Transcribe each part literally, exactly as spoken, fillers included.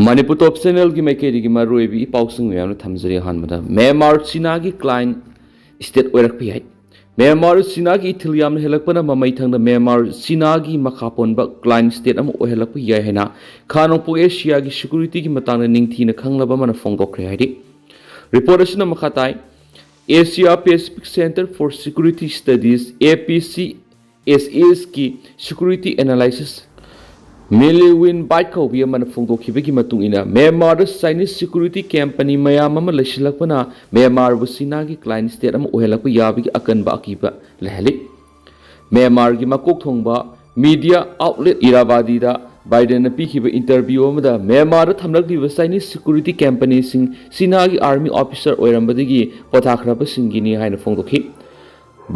ꯃꯅꯤꯄꯨꯔ ꯇꯣꯞ ꯆꯦꯅꯦꯜꯒꯤ ꯃꯥꯏꯀꯩꯗꯒꯤ ꯃꯔꯨꯑꯣꯏꯕ ꯏ ꯄꯥꯎꯁꯤꯡ ꯃꯌꯥꯝꯅ ꯊꯝꯖꯔꯤ꯫ ꯑꯍꯥꯟꯕꯗ, ꯃ꯭ꯌꯥꯟꯃꯥꯔ ꯆꯤꯅꯥꯒꯤ ꯀ꯭ꯂꯥꯏꯟ ꯁ꯭ꯇꯦꯠ ꯑꯣꯏꯔꯛꯄ ꯌꯥꯏ꯫ ꯃ꯭ꯌꯥꯟꯃꯥꯔ ꯆꯤꯅꯥꯒꯤ ꯏꯊꯤꯜ ꯌꯥꯝꯅ ꯍꯦꯜꯂꯛꯄꯅ ꯃꯃꯩ ꯊꯪꯗ ꯃ꯭ꯌꯥꯟꯃꯥꯔ ꯆꯤꯅꯥꯒꯤ ꯃꯈꯥ ꯄꯣꯟꯕ ꯀ꯭ꯂꯥꯏꯟ ꯁ꯭ꯇꯦꯠ ꯑꯃ ꯑꯣꯏꯍꯜꯂꯛꯄ ꯌꯥꯏ ꯍꯥꯏꯅ ꯈꯥ ꯅꯣꯡꯄꯣꯛ ꯑꯦꯁꯤꯌꯥꯒꯤ ꯁꯦꯀ꯭ꯌꯨꯔꯤꯇꯤꯒꯤ ꯃꯇꯥꯡꯗ ꯅꯤꯡꯊꯤꯅ ꯈꯪꯂꯕ ꯑꯃꯅ ꯐꯣꯡꯗꯣꯛꯈ꯭ꯔꯦ ꯍꯥꯏꯔꯤ꯫ ꯔꯤꯄꯣꯔꯠ ꯑꯁꯤꯅ ꯃꯈꯥ ꯇꯥꯏ, Asia Pacific Center for Security Studies, A P C S S ꯀꯤ ꯁꯦꯀ꯭ꯌꯨꯔꯤꯇꯤ ꯑꯦꯅꯥꯂꯥꯏꯁꯤꯁ ꯃꯤꯂꯤ ꯋꯤꯟ ꯕꯥꯏꯠ ꯀꯧꯕꯤ ꯑꯃꯅ ꯐꯣꯡꯗꯣꯛꯈꯤꯕꯒꯤ ꯃꯇꯨꯡ ꯏꯟꯅ, ꯃ꯭ꯌꯥꯟꯃꯥꯔꯗ ꯆꯥꯏꯅꯤꯁ ꯁꯦꯀ꯭ꯌꯨꯔꯤꯇꯤ ꯀꯝꯄꯅꯤ ꯃꯌꯥꯝ ꯑꯃ ꯂꯩꯁꯤꯜꯂꯛꯄꯅ ꯃ꯭ꯌꯥꯟꯃꯥꯔꯕꯨ ꯆꯤꯅꯥꯒꯤ ꯀ꯭ꯂꯥꯏꯟ ꯁ꯭ꯇꯦꯠ ꯑꯃ ꯑꯣꯏꯍꯜꯂꯛꯄ ꯌꯥꯕꯒꯤ ꯑꯀꯟꯕ ꯑꯀꯤꯕ ꯂꯩꯍꯜꯂꯤ꯫ ꯃ꯭ꯌꯥꯟꯃꯥꯔꯒꯤ ꯃꯀꯣꯛ ꯊꯣꯡꯕ ꯃꯤꯗꯤꯌꯥ ꯑꯥꯎꯠꯂꯦꯠ ꯏꯔꯥꯕꯥꯗꯤꯗ ꯕꯥꯏꯗꯦꯟꯅ ꯄꯤꯈꯤꯕ ꯏꯟꯇꯔꯚ꯭ꯌꯨ ꯑꯃꯗ ꯃ꯭ꯌꯥꯟꯃꯥꯔꯗ ꯊꯝꯂꯛꯂꯤꯕ ꯆꯥꯏꯅꯤꯁ ꯁꯦꯀ꯭ꯌꯨꯔꯤꯇꯤ ꯀꯝꯄꯅꯤꯁꯤꯡ ꯆꯤꯅꯥꯒꯤ ꯑꯥꯔꯃꯤ ꯑꯣꯐꯤꯁꯔ ꯑꯣꯏꯔꯝꯕꯗꯒꯤ ꯄꯣꯊꯥꯈ꯭ꯔꯕꯁꯤꯡꯒꯤꯅꯤ ꯍꯥꯏꯅ ꯐꯣꯡꯗꯣꯛꯈꯤ꯫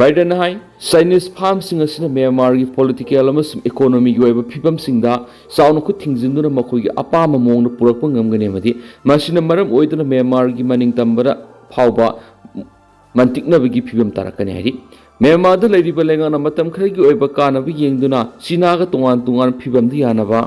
ꯕꯥꯏꯗꯦꯟꯅ ꯍꯥꯏ, ꯆꯥꯏꯅꯤꯁ ꯐꯥꯔꯝꯁꯤꯡ ꯑꯁꯤꯅ ꯃ꯭ꯌꯥꯟꯃꯥꯔꯒꯤ ꯄꯣꯂꯤꯇꯤꯀꯦꯜ ꯑꯃꯁꯨꯡ ꯏꯀꯣꯅꯣꯃꯤꯒꯤ ꯑꯣꯏꯕ ꯐꯤꯕꯝꯁꯤꯡꯗ ꯆꯥꯎꯅ ꯈꯨꯠ ꯊꯤꯡꯖꯤꯟꯗꯨꯅ ꯃꯈꯣꯏꯒꯤ ꯑꯄꯥꯝꯕ ꯃꯑꯣꯡꯗ ꯄꯨꯔꯛꯄ ꯉꯝꯒꯅꯤ ꯑꯃꯗꯤ ꯃꯁꯤꯅ ꯃꯔꯝ ꯑꯣꯏꯗꯨꯅ ꯃ꯭ꯌꯥꯟꯃꯥꯔꯒꯤ ꯃꯅꯤꯡ ꯇꯝꯕꯗ ꯐꯥꯎꯕ ꯃꯟꯇꯤꯛꯅꯕꯒꯤ ꯐꯤꯕꯝ ꯇꯥꯔꯛꯀꯅꯤ ꯍꯥꯏꯔꯤ꯫ ꯃ꯭ꯌꯥꯟꯃꯥꯔꯗ ꯂꯩꯔꯤꯕ ꯂꯩꯉꯥꯛꯅ ꯃꯇꯝ ꯈꯔꯒꯤ ꯑꯣꯏꯕ ꯀꯥꯟꯅꯕ ꯌꯦꯡꯗꯨꯅ ꯆꯤꯅꯥꯒ ꯇꯣꯉꯥꯟ ꯇꯣꯉꯥꯟꯕ ꯐꯤꯕꯝꯗ ꯌꯥꯅꯕ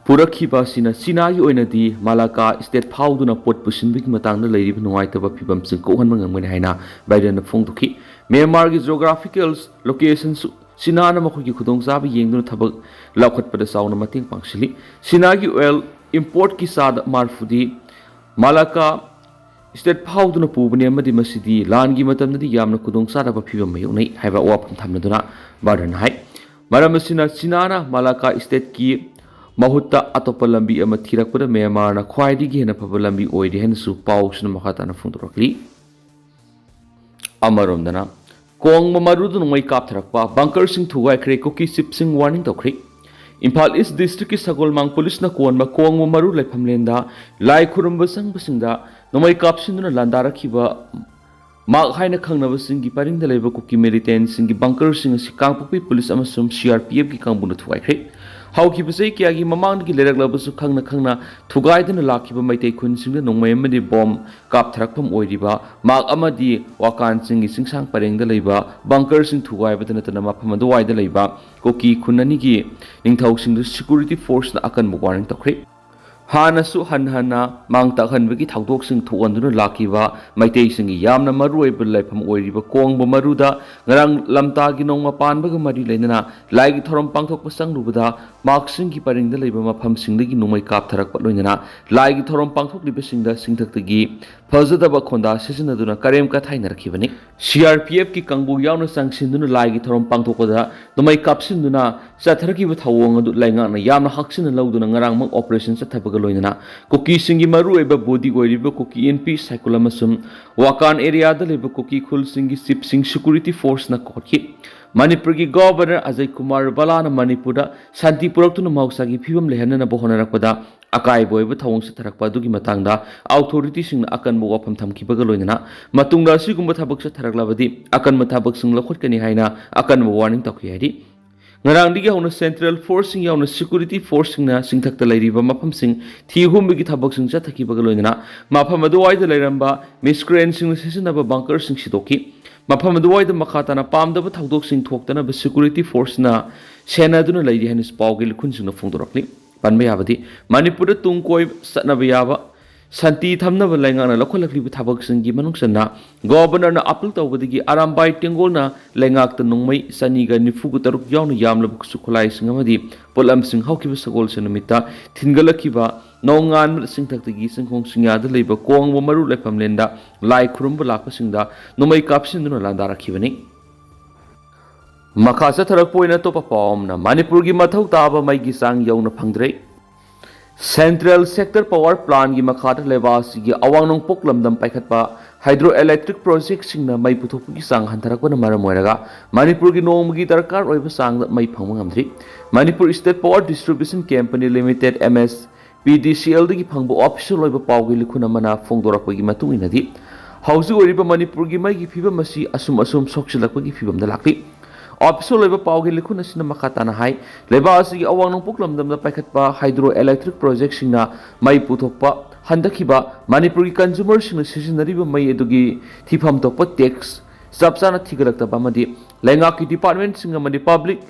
ꯄꯨꯔꯛꯈꯤꯕ ꯑꯁꯤꯅ ꯆꯤꯅꯥꯒꯤ ꯑꯣꯏꯅꯗꯤ ꯃꯥꯂꯥꯀꯥ ꯁ꯭ꯇꯦꯠ ꯐꯥꯎꯗꯨꯅ ꯄꯣꯠ ꯄꯨꯁꯤꯟꯕꯒꯤ ꯃꯇꯥꯡꯗ ꯂꯩꯔꯤꯕ ꯅꯨꯡꯉꯥꯏꯇꯕ ꯐꯤꯕꯝꯁꯤꯡ ꯀꯣꯛꯍꯟꯕ ꯉꯝꯒꯅꯤ ꯍꯥꯏꯅ ꯕꯥꯏꯗꯦꯟꯅ ꯐꯣꯡꯗꯣꯛꯈꯤ꯫ ꯃ꯭ꯌꯥꯟꯃꯥꯔꯒꯤ ꯖꯣꯒ꯭ꯔꯥꯐꯤꯀꯦꯜ ꯂꯣꯀꯦꯁꯟꯁꯨ ꯆꯤꯅꯥꯅ ꯃꯈꯣꯏꯒꯤ ꯈꯨꯗꯣꯡꯆꯥꯕ ꯌꯦꯡꯗꯨꯅ ꯊꯕꯛ ꯂꯧꯈꯠꯄꯗ ꯆꯥꯎꯅ ꯃꯇꯦꯡ ꯄꯥꯡꯁꯤꯜꯂꯤ꯫ ꯆꯤꯅꯥꯒꯤ ꯑꯣꯏꯜ ꯏꯝꯄꯣꯔꯠꯀꯤ ꯆꯥꯗ ꯃꯔꯤꯐꯨꯗꯤ ꯃꯥꯂꯥꯀꯥ ꯁ꯭ꯇꯦꯠ ꯐꯥꯎꯗꯨꯅ ꯄꯨꯕꯅꯤ ꯑꯃꯗꯤ ꯃꯁꯤꯗꯤ ꯂꯥꯟꯒꯤ ꯃꯇꯝꯗꯗꯤ ꯌꯥꯝꯅ ꯈꯨꯗꯣꯡꯆꯥꯗꯕ ꯐꯤꯕꯝ ꯃꯥꯌꯣꯛꯅꯩ ꯍꯥꯏꯕ ꯋꯥꯐꯝ ꯊꯝꯂꯗꯨꯅ ꯕꯥꯏꯗꯦꯟꯅ ꯍꯥꯏ, ꯃꯔꯝ ꯑꯁꯤꯅ ꯆꯤꯅꯥꯅ ꯃꯥꯂꯥꯀꯥ ꯁ꯭ꯇꯦꯠꯀꯤ ꯃꯍꯨꯠꯇ ꯑꯇꯣꯞꯄ ꯂꯝꯕꯤ ꯑꯃ ꯊꯤꯔꯛꯄꯗ ꯃ꯭ꯌꯥꯟꯃꯥꯔꯅ ꯈ꯭ꯋꯥꯏꯗꯒꯤ ꯍꯦꯟꯅ ꯐꯕ ꯂꯝꯕꯤ ꯑꯣꯏꯔꯦ ꯍꯥꯏꯅꯁꯨ ꯄꯥꯎꯁꯤꯅ ꯃꯈꯥ ꯇꯥꯅ ꯐꯣꯡꯗꯣꯔꯛꯂꯤ꯫ ꯑꯃꯔꯣꯝꯗꯅ, ꯀꯣꯡꯕ ꯃꯔꯨꯗ ꯅꯣꯡꯃꯩ ꯀꯥꯞꯊꯔꯛꯄ, ꯕꯪꯀꯔꯁꯤꯡ ꯊꯨꯒꯥꯏꯈ꯭ꯔꯦ, ꯀꯨꯀꯤ ꯆꯤꯞꯁꯤꯡ ꯋꯥꯔꯅꯤꯡ ꯇꯧꯈ꯭ꯔꯦ꯫ ꯏꯝꯐꯥꯜ ꯏꯁ ꯗꯤꯁꯇ꯭ꯔꯤꯛꯀꯤ ꯁꯒꯣꯜꯃꯥꯡ ꯄꯨꯂꯤꯁꯅ ꯀꯣꯟꯕ ꯀꯣꯡꯕ ꯃꯔꯨ ꯂꯩꯐꯝꯂꯦꯟꯗ ꯂꯥꯏ ꯈꯨꯔꯨꯝꯕ ꯆꯪꯕꯁꯤꯡꯗ ꯅꯣꯡꯃꯩ ꯀꯥꯞꯁꯤꯟꯗꯨꯅ ꯂꯥꯟꯗꯥꯔꯛꯈꯤꯕ ꯃꯥꯛ ꯍꯥꯏꯅ ꯈꯪꯅꯕꯁꯤꯡꯒꯤ ꯄꯔꯤꯡꯗ ꯂꯩꯕ ꯀꯨꯀꯤ ꯃꯤꯂꯤꯇꯦꯟꯁꯤꯡꯒꯤ ꯕꯪꯀꯔꯁꯤꯡ ꯑꯁꯤ ꯀꯥꯡꯄꯣꯛꯄꯤ ꯄꯨꯂꯤꯁ ꯑꯃꯁꯨꯡ ꯁꯤ ꯑꯥꯔ ꯄꯤ ꯑꯦꯐꯀꯤ ꯀꯥꯡꯕꯨꯅ ꯊꯨꯒꯥꯏꯈ꯭ꯔꯦ꯫ ꯍꯧꯈꯤꯕ ꯆꯍꯤ ꯀꯌꯥꯒꯤ ꯃꯃꯥꯡꯗꯒꯤ ꯂꯩꯔꯛꯂꯕꯁꯨ ꯈꯪꯅ ꯈꯪꯅ ꯊꯨꯒꯥꯏꯗꯨꯅ ꯂꯥꯛꯈꯤꯕ ꯃꯩꯇꯩ ꯈꯨꯟꯁꯤꯡꯗ ꯅꯣꯡꯃꯩ ꯑꯃꯗꯤ ꯕꯣꯝ ꯀꯥꯞꯊꯔꯛꯐꯝ ꯑꯣꯏꯔꯤꯕ ꯃꯥꯛ ꯑꯃꯗꯤ ꯋꯥꯀꯥꯟꯁꯤꯡꯒꯤ ꯆꯤꯡꯁꯥꯡ ꯄꯔꯦꯡꯗ ꯂꯩꯕ ꯕꯪꯀꯔꯁꯤꯡ ꯊꯨꯒꯥꯏꯕꯗ ꯅꯠꯇꯅ ꯃꯐꯝ ꯑꯗꯨꯋꯥꯏꯗ ꯂꯩꯕ ꯀꯨꯀꯤ ꯈꯨꯟ ꯑꯅꯤꯒꯤ ꯅꯤꯡꯊꯧꯁꯤꯡꯗꯨ ꯁꯦꯀ꯭ꯌꯨꯔꯤꯇꯤ ꯐꯣꯔꯁꯅ ꯑꯀꯟꯕ ꯋꯥꯔꯅꯤꯡ ꯇꯧꯈ꯭ꯔꯦ꯫ ꯍꯥꯟꯅꯁꯨ ꯍꯟ ꯍꯟꯅ ꯃꯥꯡ ꯇꯥꯛꯍꯟꯕꯒꯤ ꯊꯧꯗꯣꯛꯁꯤꯡ ꯊꯣꯛꯍꯟꯗꯨꯅ ꯂꯥꯛꯈꯤꯕ ꯃꯩꯇꯩꯁꯤꯡꯒꯤ ꯌꯥꯝꯅ ꯃꯔꯨꯑꯣꯏꯕ ꯂꯥꯏꯐꯝ ꯑꯣꯏꯔꯤꯕ ꯀꯣꯡꯕ ꯃꯔꯨꯗ ꯉꯔꯥꯡ ꯂꯝꯇꯥꯒꯤ ꯅꯣꯡꯃ ꯄꯥꯟꯕꯒ ꯃꯔꯤ ꯂꯩꯅꯅ ꯂꯥꯏꯒꯤ ꯊꯧꯔꯝ ꯄꯥꯡꯊꯣꯛꯄ ꯆꯪꯂꯨꯕꯗ ꯃꯥꯛꯁꯤꯡꯒꯤ ꯄꯔꯤꯡꯗ ꯂꯩꯕ ꯃꯐꯝꯁꯤꯡꯗꯒꯤ ꯅꯣꯡꯃꯩ ꯀꯥꯞꯊꯔꯛꯄ ꯂꯣꯏꯅꯅ ꯂꯥꯏꯒꯤ ꯊꯧꯔꯝ ꯄꯥꯡꯊꯣꯛꯂꯤꯕꯁꯤꯡꯗ ꯆꯤꯡꯊꯛꯇꯒꯤ ꯐꯖꯗꯕ ꯈꯣꯟꯗꯥ ꯁꯤꯖꯤꯟꯅꯗꯨꯅ ꯀꯔꯦꯝ ꯀꯊꯥꯏꯅꯔꯛꯈꯤꯕꯅꯤ꯫ ꯁꯤ ꯑꯥꯔ ꯄꯤ ꯑꯦꯐꯀꯤ ꯀꯥꯡꯕꯨ ꯌꯥꯎꯅ ꯆꯪꯁꯤꯟꯗꯨꯅ ꯂꯥꯏꯒꯤ ꯊꯧꯔꯝ ꯄꯥꯡꯊꯣꯛꯄꯗ ꯅꯣꯡꯃꯩ ꯀꯥꯞꯁꯤꯟꯗꯨꯅ ꯆꯠꯊꯔꯛꯈꯤꯕ ꯊꯧꯑꯣꯡ ꯑꯗꯨ ꯂꯩꯉꯥꯛꯅ ꯌꯥꯝꯅ ꯍꯛꯆꯤꯟꯅ ꯂꯧꯗꯨꯅ ꯉꯔꯥꯡꯃꯛ ꯑꯣꯄꯔꯦꯁꯟ ꯆꯠꯊꯕꯒ ꯂꯣꯏꯅꯅ ꯀꯨꯀꯤꯁꯤꯡꯒꯤ ꯃꯔꯨꯑꯣꯏꯕ ꯕꯣꯗꯤ ꯑꯣꯏꯔꯤꯕ ꯀꯨꯀꯤ ꯏꯟꯄꯤ ꯁꯥꯏꯀꯨꯂꯝ ꯑꯃꯁꯨꯡ ꯋꯥꯀꯥꯟ ꯑꯦꯔꯤꯌꯥꯗ ꯂꯩꯕ ꯀꯨꯀꯤ ꯈꯨꯜꯁꯤꯡꯒꯤ ꯆꯤꯞꯁꯤꯡ ꯁꯦꯀ꯭ꯌꯨꯔꯤꯇꯤ ꯐꯣꯔꯁꯅ ꯀꯣꯠꯈꯤ꯫ ꯃꯅꯤꯄꯨꯔꯒꯤ ꯒꯣꯚꯔꯅꯔ ꯑꯖꯌ ꯀꯨꯃꯥꯔ ꯕꯂꯥꯅ ꯃꯅꯤꯄꯨꯔꯗ ꯁꯥꯟꯇꯤ ꯄꯨꯔꯛꯇꯨꯅ ꯃꯍꯧꯁꯥꯒꯤ ꯐꯤꯕꯝ ꯂꯩꯍꯟꯅꯅꯕ ꯍꯣꯠꯅꯔꯛꯄꯗ ꯑꯀꯥꯏꯕ ꯑꯣꯏꯕ ꯊꯧꯑꯣꯡ ꯆꯠꯊꯔꯛꯄ ꯑꯗꯨꯒꯤ ꯃꯇꯥꯡꯗ ꯑꯣꯊꯣꯔꯤꯇꯤꯁꯤꯡꯅ ꯑꯀꯟꯕ ꯋꯥꯐꯝ ꯊꯝꯈꯤꯕꯒ ꯂꯣꯏꯅꯅ ꯃꯇꯨꯡꯗ ꯑꯁꯤꯒꯨꯝꯕ ꯊꯕꯛ ꯆꯠꯊꯔꯛꯂꯕꯗꯤ ꯑꯀꯟꯕ ꯊꯕꯛꯁꯤꯡ ꯂꯧꯈꯠꯀꯅꯤ ꯍꯥꯏꯅ ꯑꯀꯟꯕ ꯋꯥꯔꯅꯤꯡ ꯇꯧꯈꯤ ꯍꯥꯏꯔꯤ꯫ ꯉꯔꯥꯡꯗꯒꯤ ꯍꯧꯅ ꯁꯦꯟꯇ꯭ꯔꯦꯜ ꯐꯣꯔꯁꯁꯤꯡ ꯌꯥꯎꯅ ꯁꯦꯀ꯭ꯌꯨꯔꯤꯇꯤ ꯐꯣꯔꯁꯁꯤꯡꯅ ꯆꯤꯡꯊꯛꯇ ꯂꯩꯔꯤꯕ ꯃꯐꯝꯁꯤꯡ ꯊꯤ ꯍꯨꯝꯕꯒꯤ ꯊꯕꯛꯁꯤꯡ ꯆꯠꯊꯈꯤꯕꯒ ꯂꯣꯏꯅꯅ ꯃꯐꯝ ꯑꯗꯨꯋꯥꯏꯗ ꯂꯩꯔꯝꯕ ꯃꯤꯁꯀ꯭ꯔꯦꯟꯁꯤꯡꯅ ꯁꯤꯖꯤꯟꯅꯕ ꯕꯪꯀꯔꯁꯤꯡ ꯁꯤꯗꯣꯛꯈꯤ꯫ ꯃꯐꯝ ꯑꯗꯨꯋꯥꯏꯗ ꯃꯈꯥ ꯇꯥꯅ ꯄꯥꯝꯗꯕ ꯊꯧꯗꯣꯛꯁꯤꯡ ꯊꯣꯛꯇꯅꯕ ꯁꯦꯀ꯭ꯌꯨꯔꯤꯇꯤ ꯐꯣꯔꯁꯅ ꯁꯦꯟꯅꯗꯨꯅ ꯂꯩꯔꯤ ꯍꯥꯏꯅꯁꯨ ꯄꯥꯎꯒꯤ ꯂꯤꯈꯨꯟꯁꯤꯡꯅ ꯐꯣꯡꯗꯣꯔꯛꯂꯤ꯫ ꯄꯟꯕ ꯌꯥꯕꯗꯤ ꯃꯅꯤꯄꯨꯔꯗ ꯇꯨꯡ ꯀꯣꯏ ꯆꯠꯅꯕ ꯌꯥꯕ ꯁꯥꯟꯇꯤ ꯊꯝꯅꯕ ꯂꯩꯉꯥꯛꯅ ꯂꯧꯈꯠꯂꯛꯂꯤꯕ ꯊꯕꯛꯁꯤꯡꯒꯤ ꯃꯅꯨꯡ ꯆꯟꯅ ꯒꯣꯚꯔꯅꯔꯅ ꯑꯥꯄꯤꯜ ꯇꯧꯕꯗꯒꯤ ꯑꯔꯥꯝꯕꯥꯏ ꯇꯦꯡꯒꯣꯜꯅ ꯂꯩꯉꯥꯛꯇ ꯅꯣꯡꯃꯩ ꯆꯅꯤꯒ ꯅꯤꯐꯨꯒ ꯇꯔꯨꯛ ꯌꯥꯎꯅ ꯌꯥꯝꯂꯕ ꯈꯨꯠꯁꯨ ꯈꯨꯠꯂꯥꯏꯁꯤꯡ ꯑꯃꯗꯤ ꯄꯣꯠꯂꯝꯁꯤꯡ ꯍꯧꯈꯤꯕ ꯁꯒꯣꯜꯁꯦꯟ ꯅꯨꯃꯤꯠꯇ ꯊꯤꯟꯒꯠꯂꯛꯈꯤꯕ ꯅꯣꯡꯉꯥꯟꯕ ꯆꯤꯡꯊꯛꯇꯒꯤ ꯆꯤꯡꯈꯣꯡ ꯆꯤꯡꯌꯥꯗ ꯂꯩꯕ ꯀꯣꯡꯕ ꯃꯔꯨ ꯂꯩꯐꯝꯂꯦꯟꯗ ꯂꯥꯏ ꯈꯨꯔꯨꯝꯕ ꯂꯥꯛꯄꯁꯤꯡꯗ ꯅꯣꯡꯃꯩ ꯀꯥꯞꯁꯤꯟꯗꯨꯅ ꯂꯥꯟꯗꯥꯔꯛꯈꯤꯕꯅꯤ꯫ ꯃꯈꯥ ꯆꯠꯊꯔꯛꯄ ꯑꯣꯏꯅ ꯑꯇꯣꯞꯄ ꯄꯥꯎ ꯑꯃꯅ ꯃꯅꯤꯄꯨꯔꯒꯤ ꯃꯊꯧ ꯇꯥꯕ ꯃꯩꯒꯤ ꯆꯥꯡ ꯌꯧꯅ ꯐꯪꯗ꯭ꯔꯦ꯫ ꯁꯦꯟꯇ꯭ꯔꯦꯜ ꯁꯦꯛꯇꯔ ꯄꯋꯥꯔ ꯄ꯭ꯂꯥꯟꯒꯤ ꯃꯈꯥꯗ ꯂꯩꯕꯥꯛ ꯑꯁꯤꯒꯤ ꯑꯋꯥꯡ ꯅꯣꯡꯄꯣꯛ ꯂꯝꯗꯝ ꯄꯥꯏꯈꯠꯄ ꯍꯥꯏꯗ꯭ꯔꯣ ꯏꯂꯦꯛꯇ꯭ꯔꯤꯛ ꯄ꯭ꯔꯣꯖꯦꯛꯁꯤꯡꯅ ꯃꯩ ꯄꯨꯊꯣꯛꯄꯒꯤ ꯆꯥꯡ ꯍꯟꯊꯔꯛꯄꯅ ꯃꯔꯝ ꯑꯣꯏꯔꯒ ꯃꯅꯤꯄꯨꯔꯒꯤ ꯅꯣꯡꯃꯒꯤ ꯗꯔꯀꯥꯔ ꯑꯣꯏꯕ ꯆꯥꯡꯗ ꯃꯩ ꯐꯪꯕ ꯉꯝꯗ꯭ꯔꯤ꯫ Manipur state power distribution company limited, M S P D C ꯑꯦꯜꯗꯒꯤ ꯐꯪꯕ ꯑꯣꯐꯤꯁꯤꯌꯦꯜ ꯑꯣꯏꯕ ꯄꯥꯎꯒꯤ ꯂꯤꯈꯨꯟ ꯑꯃꯅ ꯐꯣꯡꯗꯣꯔꯛꯄꯒꯤ ꯃꯇꯨꯡ ꯏꯟꯅꯗꯤ, ꯍꯧꯖꯤꯛ ꯑꯣꯏꯔꯤꯕ ꯃꯅꯤꯄꯨꯔꯒꯤ ꯃꯩꯒꯤ ꯐꯤꯕꯝ ꯑꯁꯤ ꯑꯁꯨꯝ ꯑꯁꯨꯝ ꯁꯣꯛꯆꯤꯜꯂꯛꯄꯒꯤ ꯐꯤꯕꯝꯗ ꯂꯥꯛꯂꯤ꯫ ꯑꯣꯐꯤꯁꯤꯌꯦꯜ ꯑꯣꯏꯕ ꯄꯥꯎꯒꯤ ꯂꯤꯈꯨꯟ ꯑꯁꯤꯅ ꯃꯈꯥ ꯇꯥꯅ ꯍꯥꯏ, ꯂꯩꯕꯥꯛ ꯑꯁꯤꯒꯤ ꯑꯋꯥꯡ ꯅꯣꯡꯄꯣꯛ ꯂꯝꯗꯝꯗ ꯄꯥꯏꯈꯠꯄ ꯍꯥꯏꯗ꯭ꯔꯣ ꯏꯂꯦꯛꯇ꯭ꯔꯤꯛ ꯄ꯭ꯔꯣꯖꯦꯛꯁꯤꯡꯅ ꯃꯩ ꯄꯨꯊꯣꯛꯄ ꯍꯟꯊꯈꯤꯕ, ꯃꯅꯤꯄꯨꯔꯒꯤ ꯀꯟꯖꯨꯃꯔꯁꯤꯡꯅ ꯁꯤꯖꯤꯟꯅꯔꯤꯕ ꯃꯩ ꯑꯗꯨꯒꯤ ꯊꯤꯐꯝ ꯊꯣꯛꯄ ꯇꯦꯛꯁ ꯆꯞ ꯆꯥꯅ ꯊꯤꯒꯠꯂꯛꯇꯕ ꯑꯃꯗꯤ ꯂꯩꯉꯥꯛꯀꯤ ꯗꯤꯄꯥꯔꯠꯃꯦꯟꯁꯤꯡ ꯑꯃꯗꯤ ꯄꯕ꯭ꯂꯤꯛ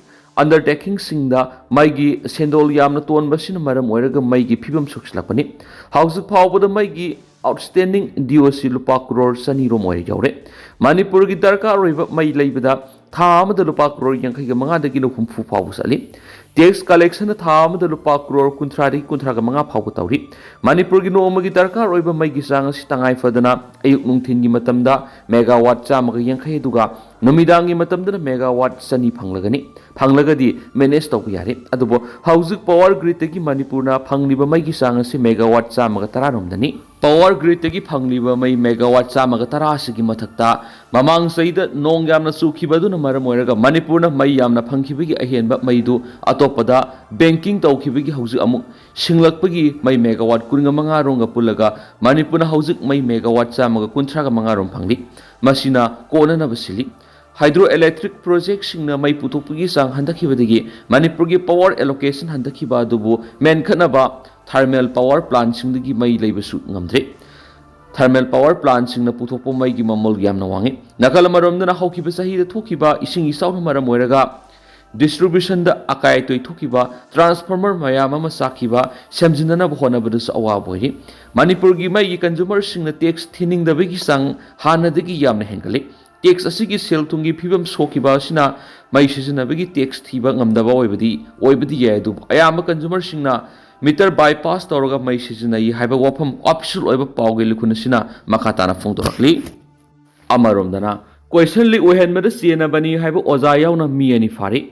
ꯑꯟꯗꯔꯇꯦꯀꯤꯡꯁꯤꯡꯗ ꯃꯩꯒꯤ ꯁꯦꯟꯗꯣꯜ ꯌꯥꯝꯅ ꯇꯣꯟꯕꯁꯤꯅ ꯃꯔꯝ ꯑꯣꯏꯔꯒ ꯃꯩꯒꯤ ꯐꯤꯕꯝ ꯁꯣꯛꯆꯤꯜꯂꯛꯄꯅꯤ꯫ ꯍꯧꯖꯤꯛ ꯐꯥꯎꯕꯗ ꯃꯩꯒꯤ ꯑꯥꯎꯠꯁ꯭ꯇꯦꯟꯗꯤꯡ ꯗ꯭ꯌꯨ ꯑꯁꯤ ꯂꯨꯄꯥ ꯀ꯭ꯔꯣꯔ ꯆꯅꯤ ꯔꯣꯝ ꯑꯣꯏꯔ ꯌꯧꯔꯦ꯫ ꯃꯅꯤꯄꯨꯔꯒꯤ ꯗꯔꯀꯥꯔ ꯑꯣꯏꯕ ꯃꯩ ꯂꯩꯕꯗ ꯊꯥ ꯑꯃꯗ ꯂꯨꯄꯥ ꯀ꯭ꯔꯣꯔ ꯌꯥꯡꯈꯩꯒ ꯃꯉꯥꯗꯒꯤꯅ ꯍꯨꯝꯐꯨ ꯐꯥꯎꯕ ꯆꯠꯂꯤ꯫ ꯇꯦꯛꯁ ꯀꯂꯦꯛꯁꯟꯅ ꯊꯥ ꯑꯃꯗ ꯂꯨꯄꯥ ꯀ꯭ꯔꯣꯔ ꯀꯨꯟꯊ꯭ꯔꯥꯗꯒꯤ ꯀꯨꯟꯊ꯭ꯔꯥꯒ ꯃꯉꯥ ꯐꯥꯎꯕ ꯇꯧꯔꯤ꯫ ꯃꯅꯤꯄꯨꯔꯒꯤ ꯅꯣꯡꯃꯒꯤ ꯗꯔꯀꯥꯔ ꯑꯣꯏꯕ ꯃꯩꯒꯤ ꯆꯥꯡ ꯑꯁꯤ ꯇꯉꯥꯏ ꯐꯗꯅ ꯑꯌꯨꯛ ꯅꯨꯡꯊꯤꯟꯒꯤ ꯃꯇꯝꯗ ꯃꯦꯒꯥꯋꯥꯠ ꯆꯥꯝꯃꯒ ꯌꯥꯡꯈꯩ ꯑꯗꯨꯒ ꯅꯨꯃꯤꯗꯥꯡꯒꯤ ꯃꯇꯝꯗꯅ ꯃꯦꯒꯥꯋꯥꯠ ꯆꯅꯤ ꯐꯪꯂꯒꯅꯤ꯫ ꯐꯪꯂꯒꯗꯤ ꯃꯦꯅꯦꯖ ꯇꯧꯕ ꯌꯥꯔꯦ꯫ ꯑꯗꯨꯕꯨ ꯍꯧꯖꯤꯛ ꯄꯋꯥꯔ ꯒ꯭ꯔꯤꯗꯇꯒꯤ ꯃꯅꯤꯄꯨꯔꯅ ꯐꯪꯂꯤꯕ ꯃꯩꯒꯤ ꯆꯥꯡ ꯑꯁꯤ ꯃꯦꯒꯥꯋꯥꯠ ꯆꯥꯝꯃꯒ ꯇꯔꯥꯔꯣꯝꯗꯅꯤ꯫ ꯄꯋꯥꯔ ꯒ꯭ꯔꯤꯗꯇꯒꯤ ꯐꯪꯂꯤꯕ ꯃꯩ ꯃꯦꯒꯥꯋꯥꯠ ꯆꯥꯝꯃꯒ ꯇꯔꯥ ꯑꯁꯤꯒꯤ ꯃꯊꯛꯇ ꯃꯃꯥꯡ ꯆꯍꯤꯗ ꯅꯣꯡ ꯌꯥꯝꯅ ꯆꯨꯈꯤꯕ ꯑꯗꯨꯅ ꯃꯔꯝ ꯑꯣꯏꯔꯒ ꯃꯅꯤꯄꯨꯔꯅ ꯃꯩ ꯌꯥꯝꯅ ꯐꯪꯈꯤꯕꯒꯤ ꯑꯍꯦꯟꯕ ꯃꯩꯗꯨ ꯑꯇꯣꯞꯄꯗ ꯕꯦꯡꯀꯤꯡ ꯇꯧꯈꯤꯕꯒꯤ ꯍꯧꯖꯤꯛ ꯑꯃꯨꯛ ꯁꯤꯡꯂꯛꯄꯒꯤ ꯃꯩ ꯃꯦꯒꯥꯋꯥꯠ ꯀꯨꯟꯒ ꯃꯉꯥ ꯔꯣꯝꯒ ꯄꯨꯜꯂꯒ ꯃꯅꯤꯄꯨꯔꯅ ꯍꯧꯖꯤꯛ ꯃꯩ ꯃꯦꯒꯥꯋꯥꯠ ꯆꯥꯝꯃꯒ ꯀꯨꯟꯊ꯭ꯔꯥꯒ ꯃꯉꯥ ꯔꯣꯝ ꯐꯪꯂꯤ꯫ ꯃꯁꯤꯅ ꯀꯣꯟꯅꯅꯕ ꯁꯤꯜꯂꯤ꯫ ꯍꯥꯏꯗ꯭ꯔꯣ ꯏꯂꯦꯛꯇ꯭ꯔꯤꯛ ꯄ꯭ꯔꯣꯖꯦꯛꯁꯤꯡꯅ ꯃꯩ ꯄꯨꯊꯣꯛꯄꯒꯤ ꯆꯥꯡ ꯍꯟꯊꯈꯤꯕꯗꯒꯤ ꯃꯅꯤꯄꯨꯔꯒꯤ ꯄꯋꯥꯔ ꯑꯦꯂꯣꯀꯦꯁꯟ ꯍꯟꯊꯈꯤꯕ ꯑꯗꯨꯕꯨ ꯃꯦꯟꯈꯠꯅꯕ ꯊꯔꯃꯦꯜ ꯄꯋꯥꯔ ꯄ꯭ꯂꯥꯟꯁꯤꯡꯗꯒꯤ ꯃꯩ ꯂꯩꯕꯁꯨ ꯉꯝꯗ꯭ꯔꯦ꯫ ꯊꯔꯃꯦꯜ ꯄꯋꯥꯔ ꯄ꯭ꯂꯥꯟꯁꯤꯡꯅ ꯄꯨꯊꯣꯛꯄ ꯃꯩꯒꯤ ꯃꯃꯜ ꯌꯥꯝꯅ ꯋꯥꯡꯉꯤ꯫ ꯅꯥꯀꯜ ꯑꯃꯔꯣꯝꯗꯅ ꯍꯧꯈꯤꯕ ꯆꯍꯤꯗ ꯊꯣꯛꯈꯤꯕ ꯏꯁꯤꯡ ꯏꯆꯥꯎꯅ ꯃꯔꯝ ꯑꯣꯏꯔꯒ ꯗꯤꯁꯇ꯭ꯔꯤꯕ꯭ꯌꯨꯁꯟꯗ ꯑꯀꯥꯏ ꯑꯇꯣꯏ ꯊꯣꯛꯈꯤꯕ, ꯇ꯭ꯔꯥꯟꯁꯐꯣꯔꯃꯔ ꯃꯌꯥꯝ ꯑꯃ ꯆꯥꯛꯈꯤꯕ, ꯁꯦꯝꯖꯤꯟꯅꯅꯕ ꯍꯣꯠꯅꯕꯗꯁꯨ ꯑꯋꯥꯕ ꯑꯣꯏꯔꯤ꯫ ꯃꯅꯤꯄꯨꯔꯒꯤ ꯃꯩꯒꯤ ꯀꯟꯖꯨꯃꯔꯁꯤꯡꯅ ꯇꯦꯛꯁ ꯊꯤꯅꯤꯡꯗꯕꯒꯤ ꯆꯥꯡ ꯍꯥꯟꯅꯗꯒꯤ ꯌꯥꯝꯅ ꯍꯦꯟꯒꯠꯂꯤ꯫ ꯇꯦꯛꯁ ꯑꯁꯤꯒꯤ ꯁꯦꯜ ꯊꯨꯝꯒꯤ ꯐꯤꯕꯝ ꯁꯣꯛꯈꯤꯕ ꯑꯁꯤꯅ ꯃꯩ ꯁꯤꯖꯤꯟꯅꯕꯒꯤ ꯇꯦꯛꯁ ꯊꯤꯕ ꯉꯝꯗꯕ ꯑꯣꯏꯕꯗꯤ, ꯑꯣꯏꯕꯗꯤ ꯌꯥꯏ, ꯑꯗꯨꯕꯨ ꯑꯌꯥꯝꯕ ꯀꯟꯖꯨꯃꯔꯁꯤꯡꯅ ꯃꯤꯇꯔ ꯕꯥꯏꯄꯥꯁ ꯇꯧꯔꯒ ꯃꯩ ꯁꯤꯖꯤꯟꯅꯩ ꯍꯥꯏꯕ ꯋꯥꯐꯝ ꯑꯣꯐꯤꯁꯤꯌꯦꯜ ꯑꯣꯏꯕ ꯄꯥꯎꯒꯤ ꯂꯤꯈꯨꯟ ꯑꯁꯤꯅ ꯃꯈꯥ ꯇꯥꯅ ꯐꯣꯡꯗꯣꯔꯛꯂꯤ꯫ ꯑꯃꯔꯣꯝꯗꯅ, ꯀꯣꯏꯁꯟ ꯂꯤꯛ ꯑꯣꯏꯍꯟꯕꯗ ꯆꯦꯟꯅꯕꯅꯤ ꯍꯥꯏꯕ ꯑꯣꯖꯥ ꯌꯥꯎꯅ ꯃꯤ ꯑꯅꯤ ꯐꯥꯔꯤ꯫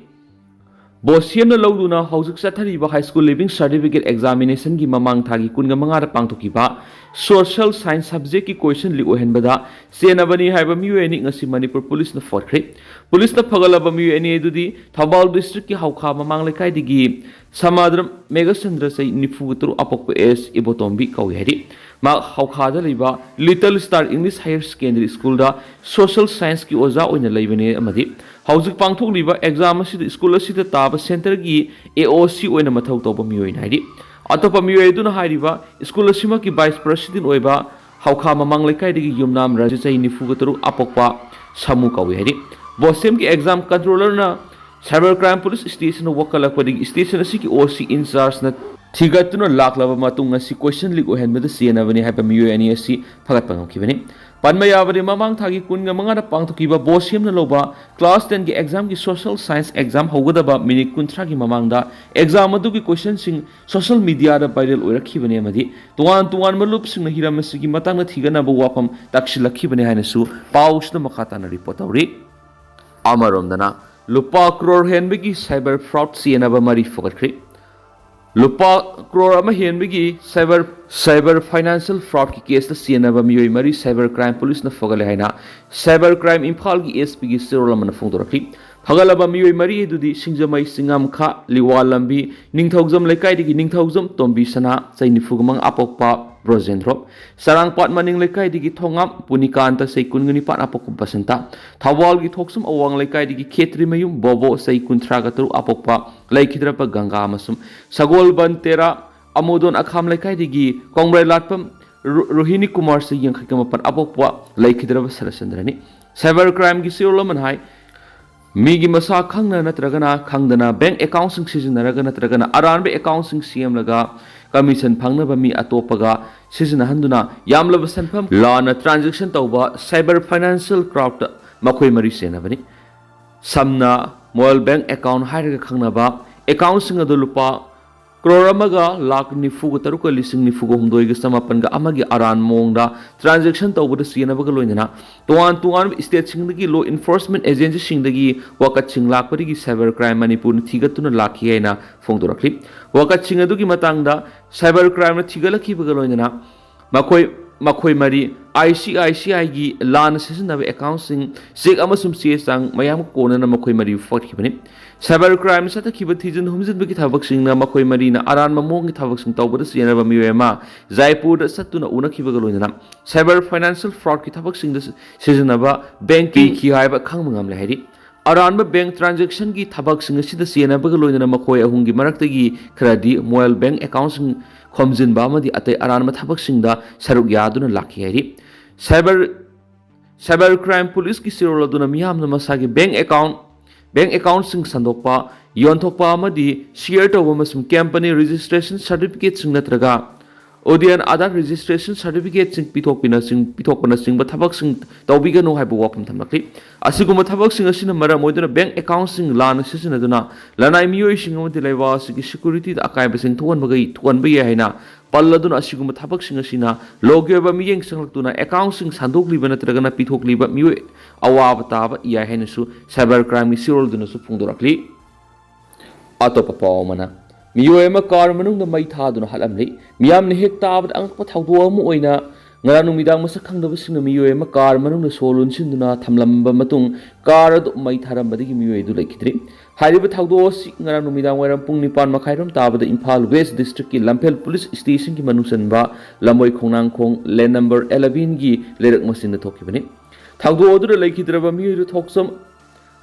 ꯕꯣꯁꯦꯝꯅ ꯂꯧꯗꯨꯅ ꯍꯧꯖꯤꯛ ꯆꯠꯊꯔꯤꯕ ꯍꯥꯏ ꯁ꯭ꯀꯨꯜ ꯂꯤꯚꯤꯡ ꯁꯥꯔꯇꯤꯐꯤꯀꯦꯠ ꯑꯦꯛꯖꯥꯃꯤꯅꯦꯁꯟꯒꯤ ꯃꯃꯥꯡ ꯊꯥꯒꯤ ꯀꯨꯟꯒ ꯃꯉꯥꯗ ꯄꯥꯡꯊꯣꯛꯈꯤꯕ ꯁꯣꯁꯤꯌꯦꯜ ꯁꯥꯏꯟꯁ ꯁꯕꯖꯦꯛꯀꯤ ꯀꯣꯏꯁꯟ ꯂꯤꯛ ꯑꯣꯏꯍꯟꯕꯗ ꯆꯦꯟꯅꯕꯅꯤ ꯍꯥꯏꯕ ꯃꯤꯑꯣꯏ ꯑꯅꯤ ꯉꯁꯤ ꯃꯅꯤꯄꯨꯔ ꯄꯨꯂꯤꯁꯅ ꯐꯥꯈ꯭ꯔꯦ꯫ ꯄꯨꯂꯤꯁꯅ ꯐꯒꯠꯂꯕ ꯃꯤꯑꯣꯏ ꯑꯅꯤ ꯑꯗꯨꯗꯤ ꯊꯧꯕꯥꯜ ꯗꯤꯁꯇ꯭ꯔꯤꯛꯀꯤ ꯍꯧꯈꯥ ꯃꯃꯥꯡ ꯂꯩꯀꯥꯏꯗꯒꯤ ꯁꯃꯥꯗ꯭ꯔꯝ ꯃꯦꯘꯆꯟꯗ꯭ꯔ, ꯆꯍꯤ ꯅꯤꯐꯨꯒ ꯇꯔꯨꯛ, ꯑꯄꯣꯛꯄ ꯑꯦꯁ ꯏꯕꯣꯇꯣꯝꯕꯤ ꯀꯧꯏ ꯍꯥꯏꯔꯤ꯫ ꯃꯍꯥꯛ ꯍꯧꯈꯥꯗ ꯂꯩꯕ little star English higher secondary ꯁ꯭ꯀꯨꯜꯗ ꯁꯣꯁꯤꯌꯦꯜ ꯁꯥꯏꯟꯁꯀꯤ ꯑꯣꯖꯥ ꯑꯣꯏꯅ ꯂꯩꯕꯅꯤ ꯑꯃꯗꯤ ꯍꯧꯖꯤꯛ ꯄꯥꯡꯊꯣꯛꯂꯤꯕ ꯑꯦꯛꯖꯥꯝ ꯑꯁꯤꯗ ꯁ꯭ꯀꯨꯜ ꯑꯁꯤꯗ ꯇꯥꯕ ꯁꯦꯟꯇꯔꯒꯤ ꯑꯦ ꯑꯣ ꯁꯤ ꯑꯣꯏꯅ ꯃꯊꯧ ꯇꯧꯕ ꯃꯤꯑꯣꯏꯅꯤ ꯍꯥꯏꯔꯤ꯫ ꯑꯇꯣꯞꯄ ꯃꯤꯑꯣꯏ ꯑꯗꯨꯅ ꯍꯥꯏꯔꯤꯕ ꯁ꯭ꯀꯨꯜ ꯑꯁꯤꯃꯛꯀꯤ ꯚꯥꯏꯁ ꯄ꯭ꯔꯦꯁꯤꯗꯦꯟ ꯑꯣꯏꯕ ꯍꯧꯈꯥ ꯃꯃꯥꯡ ꯂꯩꯀꯥꯏꯗꯒꯤ ꯌꯨꯝꯅꯥꯝ ꯔꯥꯖꯨ, ꯆꯍꯤ ꯅꯤꯐꯨꯒ ꯇꯔꯨꯛ, ꯑꯄꯣꯛꯄ ꯁꯥꯃꯨ ꯀꯧꯏ ꯍꯥꯏꯔꯤ꯫ ꯕꯣꯁꯦꯝꯒꯤ ꯑꯦꯛꯖꯥꯝ ꯀꯟꯇ꯭ꯔꯣꯂꯔꯅ Cyber Crime Police Station ꯋꯥꯀꯠꯂꯛꯄꯗꯒꯤ station ꯑꯁꯤꯒꯤ O C in charge ꯅ ꯊꯤꯒꯠꯇꯨꯅ ꯂꯥꯛꯂꯕ ꯃꯇꯨꯡ, ꯉꯁꯤ question leak ꯑꯣꯏꯍꯟꯕꯗ ꯆꯦꯟꯅꯕꯅꯤ ꯍꯥꯏꯕ ꯃꯤꯑꯣꯏ ꯑꯅꯤ ꯑꯁꯤ ꯐꯒꯠꯄ ꯉꯝꯈꯤꯕꯅꯤ꯫ ꯄꯟꯕ ꯌꯥꯕꯗꯤ, ꯃꯃꯥꯡ ꯊꯥꯒꯤ ꯀꯨꯟꯒ ꯃꯉꯥꯗ ꯄꯥꯡꯊꯣꯛꯈꯤꯕ ꯕꯣꯁ ꯁꯦꯝꯅ ꯂꯧꯕ class ten ꯒꯤ exam ꯒꯤ social science exam ꯍꯧꯒꯗꯕ minute ꯀꯨꯟꯊ꯭ꯔꯥꯒꯤ ꯃꯃꯥꯡꯗ exam ꯑꯗꯨꯒꯤ question ꯁꯤꯡ social media ꯗ viral ꯑꯣꯏꯔꯛꯈꯤꯕꯅꯤ ꯑꯃꯗꯤ ꯇꯣꯉꯥꯟ ꯇꯣꯉꯥꯟꯕ ꯂꯨꯞꯁꯤꯡꯅ ꯍꯤꯔꯝ ꯑꯁꯤꯒꯤ ꯃꯇꯥꯡꯗ ꯊꯤꯒꯠꯅꯕ ꯋꯥꯐꯝ ꯇꯥꯛꯁꯤꯜꯂꯛꯈꯤꯕꯅꯤ ꯍꯥꯏꯅꯁꯨ ꯄꯥꯎꯁꯤꯗ ꯃꯈꯥ ꯇꯥꯅ report ꯇꯧꯔꯤ꯫ ꯑꯃꯔꯣꯝꯗꯅ, ꯂꯨꯄꯥ ꯀ꯭ꯔꯣꯔ ꯍꯦꯟꯕꯒꯤ cyber fraud ꯆꯦꯟꯅꯕ ꯃꯔꯤ ꯐꯒꯠꯈ꯭ꯔꯤ꯫ ꯂꯨꯄꯥ ꯀ꯭ꯔꯣꯔ ꯑꯃ ꯍꯦꯟꯕꯒꯤ cyber, cyber financial fraud ꯀꯤ case ꯇ ꯆꯦꯟꯅꯕ ꯃꯤꯑꯣꯏ ꯃꯔꯤ Cyber Crime Police ꯅ ꯐꯒꯠꯂꯦ ꯍꯥꯏꯅ Cyber Crime ꯏꯝꯐꯥꯜꯒꯤ S P ꯒꯤ ꯆꯦꯔꯣꯜ ꯑꯃꯅ ꯐꯣꯡꯗꯣꯔꯛꯈꯤ꯫ ꯐꯒꯠꯂꯕ ꯃꯤꯑꯣꯏ ꯃꯔꯤ ꯑꯗꯨꯗꯤ ꯁꯤꯡꯖꯃꯩ ꯆꯤꯡꯉꯝꯈꯥ, ꯂꯤꯋꯥ ꯂꯝꯕꯤ, ꯅꯤꯡꯊꯧꯖꯝ ꯂꯩꯀꯥꯏꯗꯒꯤ ꯅꯤꯡꯊꯧꯖꯝ ꯇꯣꯝꯕꯤ ꯁꯅꯥ, ꯆꯍꯤ ꯅꯤꯐꯨ ꯃꯉꯥ, ꯑꯄꯣꯛꯄ ꯕ꯭ꯔꯣꯖꯦꯟꯗ꯭ꯔꯣꯞ, ꯆꯔꯥꯡꯄꯥꯠ ꯃꯅꯤꯡ ꯂꯩꯀꯥꯏꯗꯒꯤ ꯊꯣꯉꯥꯝ ꯄꯨꯅꯤꯀꯥꯟꯇ, ꯆꯍꯤ ꯀꯨꯟꯒ ꯅꯤꯄꯥꯟ, ꯑꯄꯣꯛꯄ ꯕꯁꯟꯇ, ꯊꯧꯕꯥꯜꯒꯤ ꯊꯣꯛꯁꯨꯝ ꯑꯋꯥꯡ ꯂꯩꯀꯥꯏꯗꯒꯤ ꯈꯦꯇ꯭ꯔꯤꯃꯌꯨꯝ ꯕꯣꯕꯣ, ꯆꯍꯤ ꯀꯨꯟꯊ꯭ꯔꯥꯒ ꯇꯔꯨꯛ, ꯑꯄꯣꯛꯄ ꯂꯩꯈꯤꯗ꯭ꯔꯕ ꯒꯪꯒꯥ ꯑꯃꯁꯨꯡ ꯁꯒꯣꯜꯕꯟ ꯇꯦꯔꯥ ꯑꯃꯣꯗꯣꯟ ꯑꯈꯥꯝ ꯂꯩꯀꯥꯏꯗꯒꯤ ꯀꯣꯡꯕ꯭ꯔꯩ ꯂꯥꯠꯄꯝ ꯔꯣ-, ꯔꯣꯍꯤꯅꯤ ꯀꯨꯃꯥꯔ, ꯆꯍꯤ ꯌꯥꯡꯈꯩꯒ ꯃꯥꯄꯟ, ꯑꯄꯣꯛꯄ ꯂꯩꯈꯤꯗ꯭ꯔꯕ ꯁꯔꯠꯆꯟꯗ꯭ꯔꯅꯤ꯫ Cyber Crime ꯒꯤ ꯆꯦꯔꯣꯜ ꯑꯃꯅ ꯍꯥꯏ, ꯃꯤꯒꯤ ꯃꯁꯥ ꯈꯪꯅ ꯅꯠꯇ꯭ꯔꯒꯅ ꯈꯪꯗꯅ bank account ꯁꯤꯡ ꯁꯤꯖꯤꯟꯅꯔꯒ ꯅꯠꯇ꯭ꯔꯒꯅ ꯑꯔꯥꯟꯕ account ꯁꯤꯡ ꯁꯦꯝꯂꯒ commission ꯐꯪꯅꯕ ꯃꯤ ꯑꯇꯣꯞꯄꯒ ꯁꯤꯖꯤꯟꯅꯍꯟꯗꯨꯅ ꯌꯥꯝꯂꯕ ꯁꯦꯟꯐꯝ ꯂꯥꯟꯅ transaction ꯇꯧꯕ cyber financial fraud ꯇ ꯃꯈꯣꯏ ꯃꯔꯤ ꯆꯦꯟꯅꯕꯅꯤ꯫ ꯁꯝꯅ, mobile bank account ꯍꯥꯏꯔꯒ ꯈꯪꯅꯕ account ꯁꯤꯡ ꯑꯗꯨ ꯂꯨꯄꯥ ꯀ꯭ꯔꯣꯔ ꯑꯃꯒ ꯂꯥꯈ ꯅꯤꯐꯨꯒ ꯇꯔꯨꯛꯀ ꯂꯤꯁꯤꯡ ꯅꯤꯐꯨꯒ ꯍꯨꯝꯗꯣꯏꯒ ꯆꯃꯥꯄꯟꯒ ꯑꯃꯒꯤ ꯑꯔꯥꯟ ꯃꯑꯣꯡꯗ transaction ꯇꯧꯕꯗ ꯆꯦꯟꯅꯕꯒ ꯂꯣꯏꯅꯅ ꯇꯣꯉꯥꯟ ꯇꯣꯉꯥꯟꯕ state ꯁꯤꯡꯗꯒꯤ law enforcement agency ꯁꯤꯡꯗꯒꯤ ꯋꯥꯀꯠꯁꯤꯡ ꯂꯥꯛꯄꯗꯒꯤ Cyber Crime ꯃꯅꯤꯄꯨꯔꯅ ꯊꯤꯒꯠꯇꯨꯅ ꯂꯥꯛꯈꯤ ꯍꯥꯏꯅ ꯐꯣꯡꯗꯣꯔꯛꯂꯤ꯫ ꯋꯥꯀꯠꯁꯤꯡ ꯑꯗꯨꯒꯤ ꯃꯇꯥꯡꯗ Cyber Crime ꯅ ꯊꯤꯒꯠꯂꯛꯈꯤꯕꯒ ꯂꯣꯏꯅꯅ ꯃꯈꯣꯏ, ꯃꯈꯣꯏ ꯃꯔꯤ I C I C I ꯒꯤ ꯂꯥꯟꯅ ꯁꯤꯖꯤꯟꯅꯕ account ꯁꯤꯡ, cheque ꯑꯃꯁꯨꯡ ꯆꯦ ꯆꯥꯡ ꯃꯌꯥꯝꯒ ꯀꯣꯟꯅꯅ ꯃꯈꯣꯏ ꯃꯔꯤ ꯐꯥꯈꯤꯕꯅꯤ꯫ Cyber Crime ꯆꯠꯊꯈꯤꯕ ꯊꯤꯖꯤꯟ ꯍꯨꯝꯖꯤꯟꯕꯒꯤ ꯊꯕꯛꯁꯤꯡꯅ ꯃꯈꯣꯏ ꯃꯔꯤꯅ ꯑꯔꯥꯟꯕ ꯃꯑꯣꯡꯒꯤ ꯊꯕꯛꯁꯤꯡ ꯇꯧꯕꯗ ꯆꯦꯟꯅꯕ ꯃꯤꯑꯣꯏ ꯑꯃ ꯖꯥꯏꯄꯨꯔꯗ ꯆꯠꯇꯨꯅ ꯎꯅꯈꯤꯕꯒ ꯂꯣꯏꯅꯅ cyber financial fraud ꯀꯤ ꯊꯕꯛꯁꯤꯡꯗ ꯁꯤꯖꯤꯟꯅꯕ bank ꯀꯤ ꯄꯤꯈꯤ ꯍꯥꯏꯕ ꯈꯪꯕ ꯉꯝꯂꯦ ꯍꯥꯏꯔꯤ꯫ ꯑꯔꯥꯟꯕ bank transaction ꯒꯤ ꯊꯕꯛꯁꯤꯡ ꯑꯁꯤꯗ ꯆꯦꯟꯅꯕꯒ ꯂꯣꯏꯅꯅ ꯃꯈꯣꯏ ꯑꯍꯨꯝꯒꯤ ꯃꯔꯛꯇꯒꯤ ꯈꯔꯗꯤ mobile bank account ꯁꯤꯡ ꯈꯣꯝꯖꯤꯟꯕ ꯑꯃꯗꯤ ꯑꯇꯩ ꯑꯔꯥꯟꯕ ꯊꯕꯛꯁꯤꯡꯗ ꯁꯔꯨꯛ ꯌꯥꯗꯨꯅ ꯂꯥꯛꯈꯤ ꯍꯥꯏꯔꯤ꯫ Cyber, Cyber Crime Police ꯀꯤ ꯆꯦꯔꯣꯜ ꯑꯗꯨꯅ ꯃꯤꯌꯥꯝꯅ ꯃꯁꯥꯒꯤ bank account ꯕꯦꯡꯛ ꯑꯦꯀꯥꯎꯟꯠꯁꯤꯡ ꯁꯟꯗꯣꯛꯄ, ꯌꯣꯟꯊꯣꯛꯄ ꯑꯃꯗꯤ ꯁꯤꯌꯔ ꯇꯧꯕ ꯑꯃꯁꯨꯡ ꯀꯝꯄꯅꯤ ꯔꯦꯖꯤꯁꯇ꯭ꯔꯦꯁꯟ ꯁꯥꯔꯇꯤꯐꯤꯀꯦꯠꯁꯤꯡ ꯅꯠꯇ꯭ꯔꯒ ꯎꯗꯤꯌꯥꯟ ꯑꯥꯙꯥꯔ ꯔꯦꯖꯤꯁꯇ꯭ꯔꯦꯁꯟ ꯁꯥꯔꯇꯤꯐꯤꯀꯦꯠꯁꯤꯡ ꯄꯤꯊꯣꯛꯄꯅꯆꯤꯡ-, ꯄꯤꯊꯣꯛꯄꯅꯆꯤꯡꯕ ꯊꯕꯛꯁꯤꯡ ꯇꯧꯕꯤꯒꯅꯨ ꯍꯥꯏꯕ ꯋꯥꯐꯝ ꯊꯝꯂꯛꯂꯤ꯫ ꯑꯁꯤꯒꯨꯝꯕ ꯊꯕꯛꯁꯤꯡ ꯑꯁꯤꯅ ꯃꯔꯝ ꯑꯣꯏꯗꯨꯅ ꯕꯦꯡꯛ ꯑꯦꯀꯥꯎꯟꯠꯁꯤꯡ ꯂꯥꯟꯅ ꯁꯤꯖꯤꯟꯅꯗꯨꯅ ꯂꯅꯥꯏ ꯃꯤꯑꯣꯏꯁꯤꯡ ꯑꯃꯗꯤ ꯂꯩꯕꯥꯛ ꯑꯁꯤꯒꯤ ꯁꯦꯀ꯭ꯌꯨꯔꯤꯇꯤꯗ ꯑꯀꯥꯏꯕꯁꯤꯡ ꯊꯣꯛꯍꯟꯕꯒꯤ, ꯊꯣꯛꯍꯟꯕ ꯌꯥꯏ ꯍꯥꯏꯅ ꯄꯜꯂꯗꯨꯅ, ꯑꯁꯤꯒꯨꯝꯕ ꯊꯕꯛꯁꯤꯡ ꯑꯁꯤꯅ ꯂꯣꯒꯤ ꯑꯣꯏꯕ ꯃꯤꯠꯌꯦꯡ ꯆꯪꯂꯛꯇꯨꯅ ꯑꯦꯀꯥꯎꯟꯠꯁꯤꯡ ꯁꯟꯗꯣꯛꯂꯤꯕ ꯅꯠꯇ꯭ꯔꯒꯅ ꯄꯤꯊꯣꯛꯂꯤꯕ ꯃꯤꯑꯣꯏ ꯑꯋꯥꯕ ꯇꯥꯕ ꯌꯥꯏ ꯍꯥꯏꯅꯁꯨ ꯁꯥꯏꯕꯔ ꯀ꯭ꯔꯥꯏꯝꯒꯤ ꯆꯦꯔꯣꯜꯗꯨꯅꯁꯨ ꯐꯣꯡꯗꯣꯔꯛꯂꯤ꯫ ꯑꯇꯣꯞꯄ ꯄꯥꯎ ꯑꯃꯅ, ꯃꯤꯑꯣꯏ ꯑꯃ ꯀꯥꯔ ꯃꯅꯨꯡꯗ ꯃꯩ ꯊꯥꯗꯨꯅ ꯍꯥꯠꯂꯝꯂꯤ꯫ ꯃꯤꯌꯥꯝꯅ ꯍꯦꯛ ꯇꯥꯕꯗ ꯑꯉꯛꯄ ꯊꯧꯗꯣꯛ ꯑꯃ ꯑꯣꯏꯅ ꯉꯔꯥꯡ ꯅꯨꯃꯤꯗꯥꯡ ꯃꯁꯛ ꯈꯪꯗꯕꯁꯤꯡꯅ ꯃꯤꯑꯣꯏ ꯑꯃ ꯀꯥꯔ ꯃꯅꯨꯡꯗ ꯁꯣ ꯂꯣꯟꯁꯤꯟꯗꯨꯅ ꯊꯝꯂꯝꯕ ꯃꯇꯨꯡ ꯀꯥꯔ ꯑꯗꯨ ꯃꯩ ꯊꯥꯔꯝꯕꯗꯒꯤ ꯃꯤꯑꯣꯏ ꯑꯗꯨ ꯂꯩꯈꯤꯗ꯭ꯔꯤ꯫ ꯍꯥꯏꯔꯤꯕ ꯊꯧꯗꯣꯛ ꯑꯁꯤ ꯉꯔꯥꯡ ꯅꯨꯃꯤꯗꯥꯡ ꯋꯥꯏꯔꯝ ꯄꯨꯡ ꯅꯤꯄꯥꯟ ꯃꯈꯥꯏꯔꯣꯝ ꯇꯥꯕꯗ ꯏꯝꯐꯥꯜ ꯋꯦꯁ ꯗꯤꯁꯇ꯭ꯔꯤꯛꯀꯤ ꯂꯝꯐꯦꯜ ꯄꯨꯂꯤꯁ ꯁ꯭ꯇꯦꯁꯟꯒꯤ ꯃꯅꯨꯡ ꯆꯟꯕ ꯂꯝꯕꯣꯏ ꯈꯣꯡꯅꯥꯡꯈꯣꯡ ꯂꯦꯟ ꯅꯝꯕꯔ elevenꯒꯤ ꯂꯩꯔꯛ ꯃꯆꯤꯟꯗ ꯊꯣꯛꯈꯤꯕꯅꯤ꯫ ꯊꯧꯗꯣꯛ ꯑꯗꯨꯗ ꯂꯩꯈꯤꯗ꯭ꯔꯕ ꯃꯤꯑꯣꯏ ꯑꯗꯨ ꯊꯣꯛꯆꯝ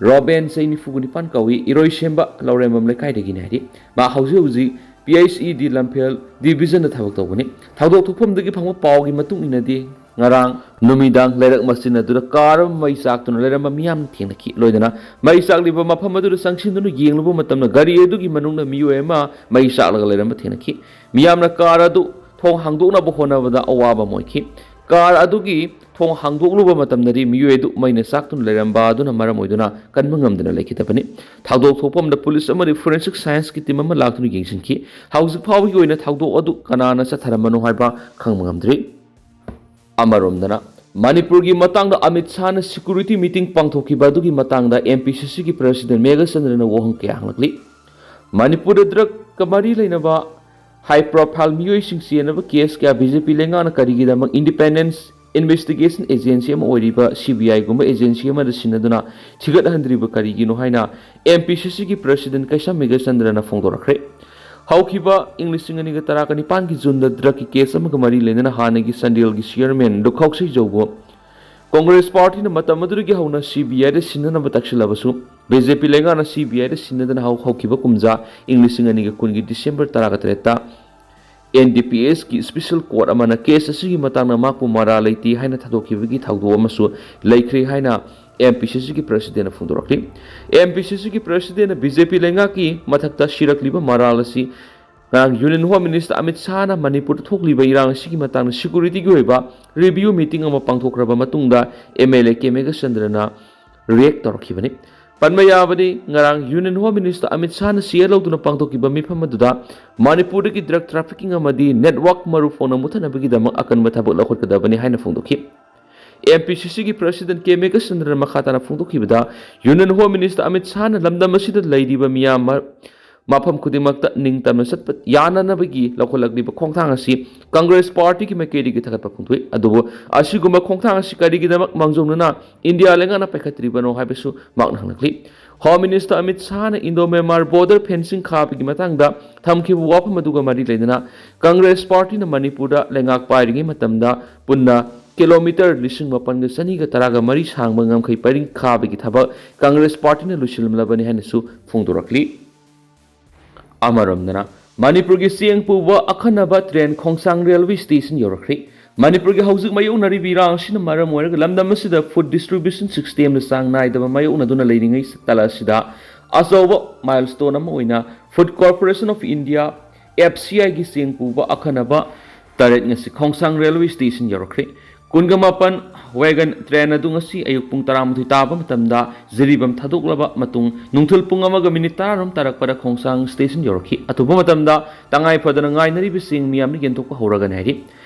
ꯔꯣꯕꯦꯟ, ꯆꯍꯤ ꯅꯤꯐꯨ ꯅꯤꯄꯥꯟ ꯀꯧꯏ, ꯏꯔꯣꯏꯁꯦꯝꯕ ꯂꯧꯔꯦꯝꯕꯝ ꯂꯩꯀꯥꯏꯗꯒꯤꯅꯤ ꯍꯥꯏꯔꯤ꯫ ꯃꯥ ꯍꯧꯖꯤꯛ ꯍꯧꯖꯤꯛ P I C E D ꯂꯝꯐꯦꯜ ꯗꯤꯕꯤꯖꯟꯗ ꯊꯕꯛ ꯇꯧꯕꯅꯤ꯫ ꯊꯧꯗꯣꯛ ꯊꯣꯛꯐꯝꯗꯒꯤ ꯐꯪꯕ ꯄꯥꯎꯒꯤ ꯃꯇꯨꯡ ꯏꯟꯅꯗꯤ, ꯉꯔꯥꯡ ꯅꯨꯃꯤꯗꯥꯡ ꯂꯩꯔꯛ ꯃꯆꯤꯟ ꯑꯗꯨꯗ ꯀꯥꯔ ꯑꯃ ꯃꯩ ꯆꯥꯛꯇꯨꯅ ꯂꯩꯔꯝꯕ ꯃꯤꯌꯥꯝꯅ ꯊꯦꯡꯅꯈꯤ꯫ ꯂꯣꯏꯗꯅ ꯃꯩ ꯆꯥꯛꯂꯤꯕ ꯃꯐꯝ ꯑꯗꯨꯗ ꯆꯪꯁꯤꯟꯗꯨꯅ ꯌꯦꯡꯂꯨꯕ ꯃꯇꯝꯗ ꯒꯥꯔꯤ ꯑꯗꯨꯒꯤ ꯃꯅꯨꯡꯗ ꯃꯤꯑꯣꯏ ꯑꯃ ꯃꯩ ꯆꯥꯛꯂꯒ ꯂꯩꯔꯝꯕ ꯊꯦꯡꯅꯈꯤ꯫ ꯃꯤꯌꯥꯝꯅ ꯀꯥꯔ ꯑꯗꯨ ꯊꯣꯡ ꯍꯥꯡꯗꯣꯛꯅꯕ ꯍꯣꯠꯅꯕꯗ ꯑꯋꯥꯕ ꯑꯃ ꯑꯣꯏꯈꯤ꯫ ꯀꯥꯔ ꯑꯗꯨꯒꯤ ꯊꯣꯡ ꯍꯥꯡꯗꯣꯛꯂꯨꯕ ꯃꯇꯝꯗꯗꯤ ꯃꯤꯑꯣꯏ ꯑꯗꯨ ꯃꯩꯅ ꯆꯥꯛꯇꯨꯅ ꯂꯩꯔꯝꯕ ꯑꯗꯨꯅ ꯃꯔꯝ ꯑꯣꯏꯗꯨꯅ ꯀꯟꯕ ꯉꯝꯗꯅ ꯂꯩꯈꯤꯗꯕꯅꯤ꯫ ꯊꯧꯗꯣꯛ ꯊꯣꯛꯐꯝꯗ ꯄꯨꯂꯤꯁ ꯑꯃꯗꯤ ꯐꯣꯔꯦꯟꯁꯤꯛ ꯁꯥꯏꯟꯁꯀꯤ ꯇꯤꯝ ꯑꯃ ꯂꯥꯛꯇꯨꯅ ꯌꯦꯡꯁꯤꯟꯈꯤ꯫ ꯍꯧꯖꯤꯛ ꯐꯥꯎꯕꯒꯤ ꯑꯣꯏꯅ ꯊꯧꯗꯣꯛ ꯑꯗꯨ ꯀꯅꯥꯅ ꯆꯠꯊꯔꯝꯕꯅꯣ ꯍꯥꯏꯕ ꯈꯪꯕ ꯉꯝꯗ꯭ꯔꯤ꯫ ꯑꯃꯔꯣꯝꯗꯅ, ꯃꯅꯤꯄꯨꯔꯒꯤ ꯃꯇꯥꯡꯗ ꯑꯃꯤꯠ ꯁꯥꯍꯅ ꯁꯦꯀ꯭ꯌꯨꯔꯤꯇꯤ ꯃꯤꯇꯤꯡ ꯄꯥꯡꯊꯣꯛꯈꯤꯕ ꯑꯗꯨꯒꯤ ꯃꯇꯥꯡꯗ M P C C ꯒꯤ ꯄ꯭ꯔꯁꯤꯗꯦꯟ ꯃꯦꯘꯆꯟꯗ꯭ꯔꯅ ꯋꯥꯍꯪ ꯀꯌꯥ ꯍꯪꯂꯛꯂꯤ꯫ ꯃꯅꯤꯄꯨꯔꯗ ꯗ꯭ꯔꯒꯀ ꯃꯔꯤ ꯂꯩꯅꯕ ꯍꯥꯏ ꯄ꯭ꯔꯣꯐꯥꯏꯜ ꯃꯤꯑꯣꯏꯁꯤꯡ ꯆꯦꯟꯅꯕ ꯀꯦꯁ ꯀꯌꯥ B J P ꯂꯩꯉꯥꯛꯅ ꯀꯔꯤꯒꯤꯗꯃꯛ ꯏꯟꯗꯤꯄꯦꯟꯗꯦꯟꯁ ꯏꯟꯚꯦꯁꯇꯤꯒꯦꯁꯟ ꯑꯦꯖꯦꯟꯁꯤ ꯑꯃ ꯑꯣꯏꯔꯤꯕ C B I ꯒꯨꯝꯕ ꯑꯦꯖꯦꯟꯁꯤ ꯑꯃꯗ ꯁꯤꯟꯅꯗꯨꯅ ꯊꯤꯒꯠꯍꯟꯗ꯭ꯔꯤꯕ ꯀꯔꯤꯒꯤꯅꯣ ꯍꯥꯏꯅ M P C C ꯒꯤ ꯄ꯭ꯔꯁꯤꯗꯦꯟ ꯀꯩꯁꯥꯝ ꯃꯦꯘꯆꯟꯗ꯭ꯔꯅ ꯐꯣꯡꯗꯣꯔꯛꯈ꯭ꯔꯦ꯫ ꯍꯧꯈꯤꯕ ꯏꯪ ꯂꯤꯁꯤꯡ ꯑꯅꯤꯒ ꯇꯔꯥꯒ ꯅꯤꯄꯥꯟꯒꯤ ꯖꯨꯟꯗ ꯗ꯭ꯔꯒꯀꯤ ꯀꯦꯁ ꯑꯃꯒ ꯃꯔꯤ ꯂꯩꯅꯅ ꯍꯥꯟꯅꯒꯤ ꯆꯥꯟꯗꯦꯜꯒꯤ ꯆꯤꯌꯔꯃꯦꯟ ꯂꯨꯈꯥꯎꯁꯩ ꯖꯧꯕꯨ ꯀꯣꯡꯒ꯭ꯔꯦꯁ ꯄꯥꯔꯇꯤꯅ ꯃꯇꯝ ꯑꯗꯨꯗꯒꯤ ꯍꯧꯅ C B I the ꯁꯤꯟꯅꯅꯕ ꯇꯛꯁꯤꯜꯂꯕꯁꯨ, B J P ꯂꯩꯉꯥꯛꯅ C B I ꯗ ꯁꯤꯟꯅꯗꯅ ꯍꯧ-, ꯍꯧꯈꯤꯕ ꯀꯨꯝꯖꯥ ꯏꯪ ꯂꯤꯁꯤꯡ ꯑꯅꯤꯒ ꯀꯨꯟꯒꯤ ꯗꯤꯁꯦꯝꯕꯔ ꯇꯔꯥꯒ ꯇꯔꯦꯠꯇ N D P S ꯀꯤ ꯁ꯭ꯄꯦꯁꯦꯜ ꯀꯣꯔꯠ ꯑꯃꯅ ꯀꯦꯁ ꯑꯁꯤꯒꯤ ꯃꯇꯥꯡꯗ ꯃꯍꯥꯛꯄꯨ ꯃꯔꯥꯜ ꯂꯩꯇꯦ ꯍꯥꯏꯅ ꯊꯥꯗꯣꯛꯈꯤꯕꯒꯤ ꯊꯧꯗꯣꯛ ꯑꯃꯁꯨ ꯂꯩꯈ꯭ꯔꯦ ꯍꯥꯏꯅ ꯑꯦꯝ ꯄꯤ ꯁꯤ ꯁꯤꯒꯤ ꯄ꯭ꯔꯁꯤꯗꯦꯟꯅ ꯐꯣꯡꯗꯣꯔꯛꯂꯤ꯫ ꯑꯦꯝ ꯄꯤ ꯁꯤ ꯁꯤꯒꯤ ꯄ꯭ꯔꯁꯤꯗꯦꯟꯅ ꯕꯤ ꯖꯦ ꯄꯤ ꯂꯩꯉꯥꯛꯀꯤ ꯃꯊꯛꯇ ꯁꯤꯔꯛꯂꯤꯕ ꯃꯔꯥꯜ ꯑꯁꯤ ꯉꯔꯥꯡ ꯌꯨꯅꯤꯌꯟ ꯍꯣꯝ ꯃꯤꯅꯤꯁꯇꯔ ꯑꯃꯤꯠ ꯁꯥꯍꯅ ꯃꯅꯤꯄꯨꯔꯗ ꯊꯣꯛꯂꯤꯕ ꯏꯔꯥꯡ ꯑꯁꯤꯒꯤ ꯃꯇꯥꯡꯗ ꯁꯦꯀ꯭ꯌꯨꯔꯤꯇꯤꯒꯤ ꯑꯣꯏꯕ ꯔꯤꯚꯤꯌꯨ ꯃꯤꯇꯤꯡ ꯑꯃ ꯄꯥꯡꯊꯣꯛꯈ꯭ꯔꯕ ꯃꯇꯨꯡꯗ ꯑꯦꯝ ꯑꯦꯜ ꯑꯦ ꯀꯦ ꯃꯦꯘꯆꯟꯗ꯭ꯔꯅ ꯔꯤꯌꯦꯛ ꯇꯧꯔꯛꯈꯤꯕꯅꯤ꯫ ꯄꯟꯕ ꯌꯥꯕꯗꯤ, ꯉꯔꯥꯡ ꯌꯨꯅꯤꯌꯟ ꯍꯣꯝ ꯃꯤꯅꯤꯁꯇꯔ ꯑꯃꯤꯠ ꯁꯥꯍꯅ ꯁꯤꯌꯦꯠ ꯂꯧꯗꯨꯅ ꯄꯥꯡꯊꯣꯛꯈꯤꯕ ꯃꯤꯐꯝ ꯑꯗꯨꯗ ꯃꯅꯤꯄꯨꯔꯗꯒꯤ ꯗ꯭ꯔꯒ ꯇ꯭ꯔꯥꯐꯤꯀꯤꯡ ꯑꯃꯗꯤ ꯅꯦꯠꯋꯥꯔꯛ ꯃꯔꯨ ꯐꯥꯎꯅ ꯃꯨꯠꯊꯠꯅꯕꯒꯤꯗꯃꯛ ꯑꯀꯟꯕ ꯊꯕꯛ ꯂꯧꯈꯠꯀꯗꯕꯅꯤ ꯍꯥꯏꯅ ꯐꯣꯡꯗꯣꯛꯈꯤ꯫ ꯑꯦꯝ ꯄꯤ ꯁꯤ ꯁꯤꯒꯤ ꯄ꯭ꯔꯁꯤꯗꯦꯟ ꯀꯦ ꯃꯦꯘꯆꯟꯗ꯭ꯔꯅ ꯃꯈꯥ ꯇꯥꯅ ꯐꯣꯡꯗꯣꯛꯈꯤꯕꯗ, ꯌꯨꯅꯤꯌꯟ ꯍꯣꯝ ꯃꯤꯅꯤꯁꯇꯔ ꯑꯃꯤꯠ ꯁꯥꯍꯅ ꯂꯝꯗꯝ ꯑꯁꯤꯗ ꯂꯩꯔꯤꯕ ꯃꯤꯌꯥꯝ ꯃ-, ꯃꯐꯝ ꯈꯨꯗꯤꯡꯃꯛꯇ ꯅꯤꯡꯇꯝꯅ ꯆꯠꯄ ꯌꯥꯅꯅꯕꯒꯤ ꯂꯧꯈꯠꯂꯛꯂꯤꯕ ꯈꯣꯡꯊꯥꯡ ꯑꯁꯤ ꯀꯪꯒ꯭ꯔꯦꯁ ꯄꯥꯔꯇꯤꯒꯤ ꯃꯥꯏꯀꯩꯗꯒꯤ ꯊꯥꯒꯠꯄ ꯐꯣꯡꯗꯣꯛꯏ꯫ ꯑꯗꯨꯕꯨ ꯑꯁꯤꯒꯨꯝꯕ ꯈꯣꯡꯊꯥꯡ ꯑꯁꯤ ꯀꯔꯤꯒꯤꯗꯃꯛ ꯃꯥꯡꯖꯧꯅꯅ ꯏꯟꯗꯤꯌꯥ ꯂꯩꯉꯥꯛꯅ ꯄꯥꯏꯈꯠꯇ꯭ꯔꯤꯕꯅꯣ ꯍꯥꯏꯕꯁꯨ ꯃꯍꯥꯛꯅ ꯍꯪꯂꯛꯂꯤ꯫ ꯍꯣꯝ ꯃꯤꯅꯤꯁꯇꯔ ꯑꯃꯤꯠ ꯁꯥꯍꯅ ꯏꯟꯗꯣ ꯃ꯭ꯌꯥꯟꯃꯥꯔ ꯕꯣꯔꯗꯔ ꯐꯦꯟꯁꯤꯡ ꯈꯥꯕꯒꯤ ꯃꯇꯥꯡꯗ ꯊꯝꯈꯤꯕ ꯋꯥꯐꯝ ꯑꯗꯨꯒ ꯃꯔꯤ ꯂꯩꯅꯅ ꯀꯪꯒ꯭ꯔꯦꯁ ꯄꯥꯔꯇꯤꯅ ꯃꯅꯤꯄꯨꯔꯗ ꯂꯩꯉꯥꯛ ꯄꯥꯏꯔꯤꯉꯩ ꯃꯇꯝꯗ ꯄꯨꯟꯅ ꯀꯤꯂꯣꯃꯤꯇꯔ ꯂꯤꯁꯤꯡ ꯃꯥꯄꯟꯒ ꯆꯅꯤꯒ ꯇꯔꯥꯒ ꯃꯔꯤ ꯁꯥꯡꯕ ꯉꯝꯈꯩ ꯄꯔꯤꯡ ꯈꯥꯕꯒꯤ ꯊꯕꯛ ꯀꯪꯒ꯭ꯔꯦꯁ ꯄꯥꯔꯇꯤꯅ ꯂꯣꯏꯁꯤꯜꯂꯝꯂꯕꯅꯤ ꯍꯥꯏꯅꯁꯨ ꯐꯣꯡꯗꯣꯔꯛꯂꯤ꯫ ꯑꯃꯔꯣꯝꯗꯅ, ꯃꯅꯤꯄꯨꯔꯒꯤ ꯆꯦꯡ ꯄꯨꯕ ꯑꯈꯟꯅꯕ ꯇ꯭ꯔꯦꯟ ꯈꯣꯡꯁꯥꯡ ꯔꯦꯜꯋꯦ ꯁ꯭ꯇꯦꯁꯟ ꯌꯧꯔꯛꯈ꯭ꯔꯦ꯫ ꯃꯅꯤꯄꯨꯔꯒꯤ ꯍꯧꯖꯤꯛ ꯃꯥꯌꯣꯛꯅꯔꯤꯕ ꯏꯔꯥꯡ ꯑꯁꯤꯅ ꯃꯔꯝ ꯑꯣꯏꯔꯒ ꯂꯝꯗꯝ ꯑꯁꯤꯗ ꯐꯨꯗ ꯗꯤꯁꯇ꯭ꯔꯤꯕ꯭ꯌꯨꯁꯟ ꯁꯤꯁꯇꯦꯝꯗ ꯆꯥꯡ ꯅꯥꯏꯗꯕ ꯃꯥꯌꯣꯛꯅꯗꯨꯅ ꯂꯩꯔꯤꯉꯩ ꯇꯥꯂꯛ ꯑꯁꯤꯗ ꯑꯆꯧꯕ ꯃꯥꯏꯜꯁ꯭ꯇꯣꯟ ꯑꯃ ꯑꯣꯏꯅ Food Corporation of India, F C I ꯒꯤ ꯆꯦꯡ ꯄꯨꯕ ꯑꯈꯟꯅꯕ ꯇꯔꯦꯠ ꯉꯁꯤ ꯈꯣꯡꯁꯥꯡ ꯔꯦꯜꯋꯦ ꯁ꯭ꯇꯦꯁꯟ ꯌꯧꯔꯛꯈ꯭ꯔꯦ꯫ ꯀꯨꯟꯒ ꯃꯥꯄꯟ ꯋꯦꯒꯟ ꯇ꯭ꯔꯦꯟ ꯑꯗꯨ ꯉꯁꯤ ꯑꯌꯨꯛ ꯄꯨꯡ ꯇꯔꯥꯃꯥꯊꯣꯏ ꯇꯥꯕ ꯃꯇꯝꯗ ꯖꯤꯔꯤꯕꯥꯝ ꯊꯥꯗꯣꯛꯂꯕ ꯃꯇꯨꯡ ꯅꯨꯡꯊꯤꯜ ꯄꯨꯡ ꯑꯃꯒ ꯃꯤꯅꯤꯠ ꯇꯔꯥꯔꯣꯝ ꯇꯥꯔꯛꯄꯗ ꯈꯣꯡꯁꯥꯡ ꯁ꯭ꯇꯦꯁꯟ ꯌꯧꯔꯛꯈꯤ꯫ ꯑꯊꯨꯕ ꯃꯇꯝꯗ ꯇꯉꯥꯏ ꯐꯗꯅ ꯉꯥꯏꯅꯔꯤꯕꯁꯤꯡ ꯃꯤꯌꯥꯝꯅ ꯌꯦꯟꯊꯣꯛꯄ ꯍꯧꯔꯒꯅꯤ ꯍꯥꯏꯔꯤ꯫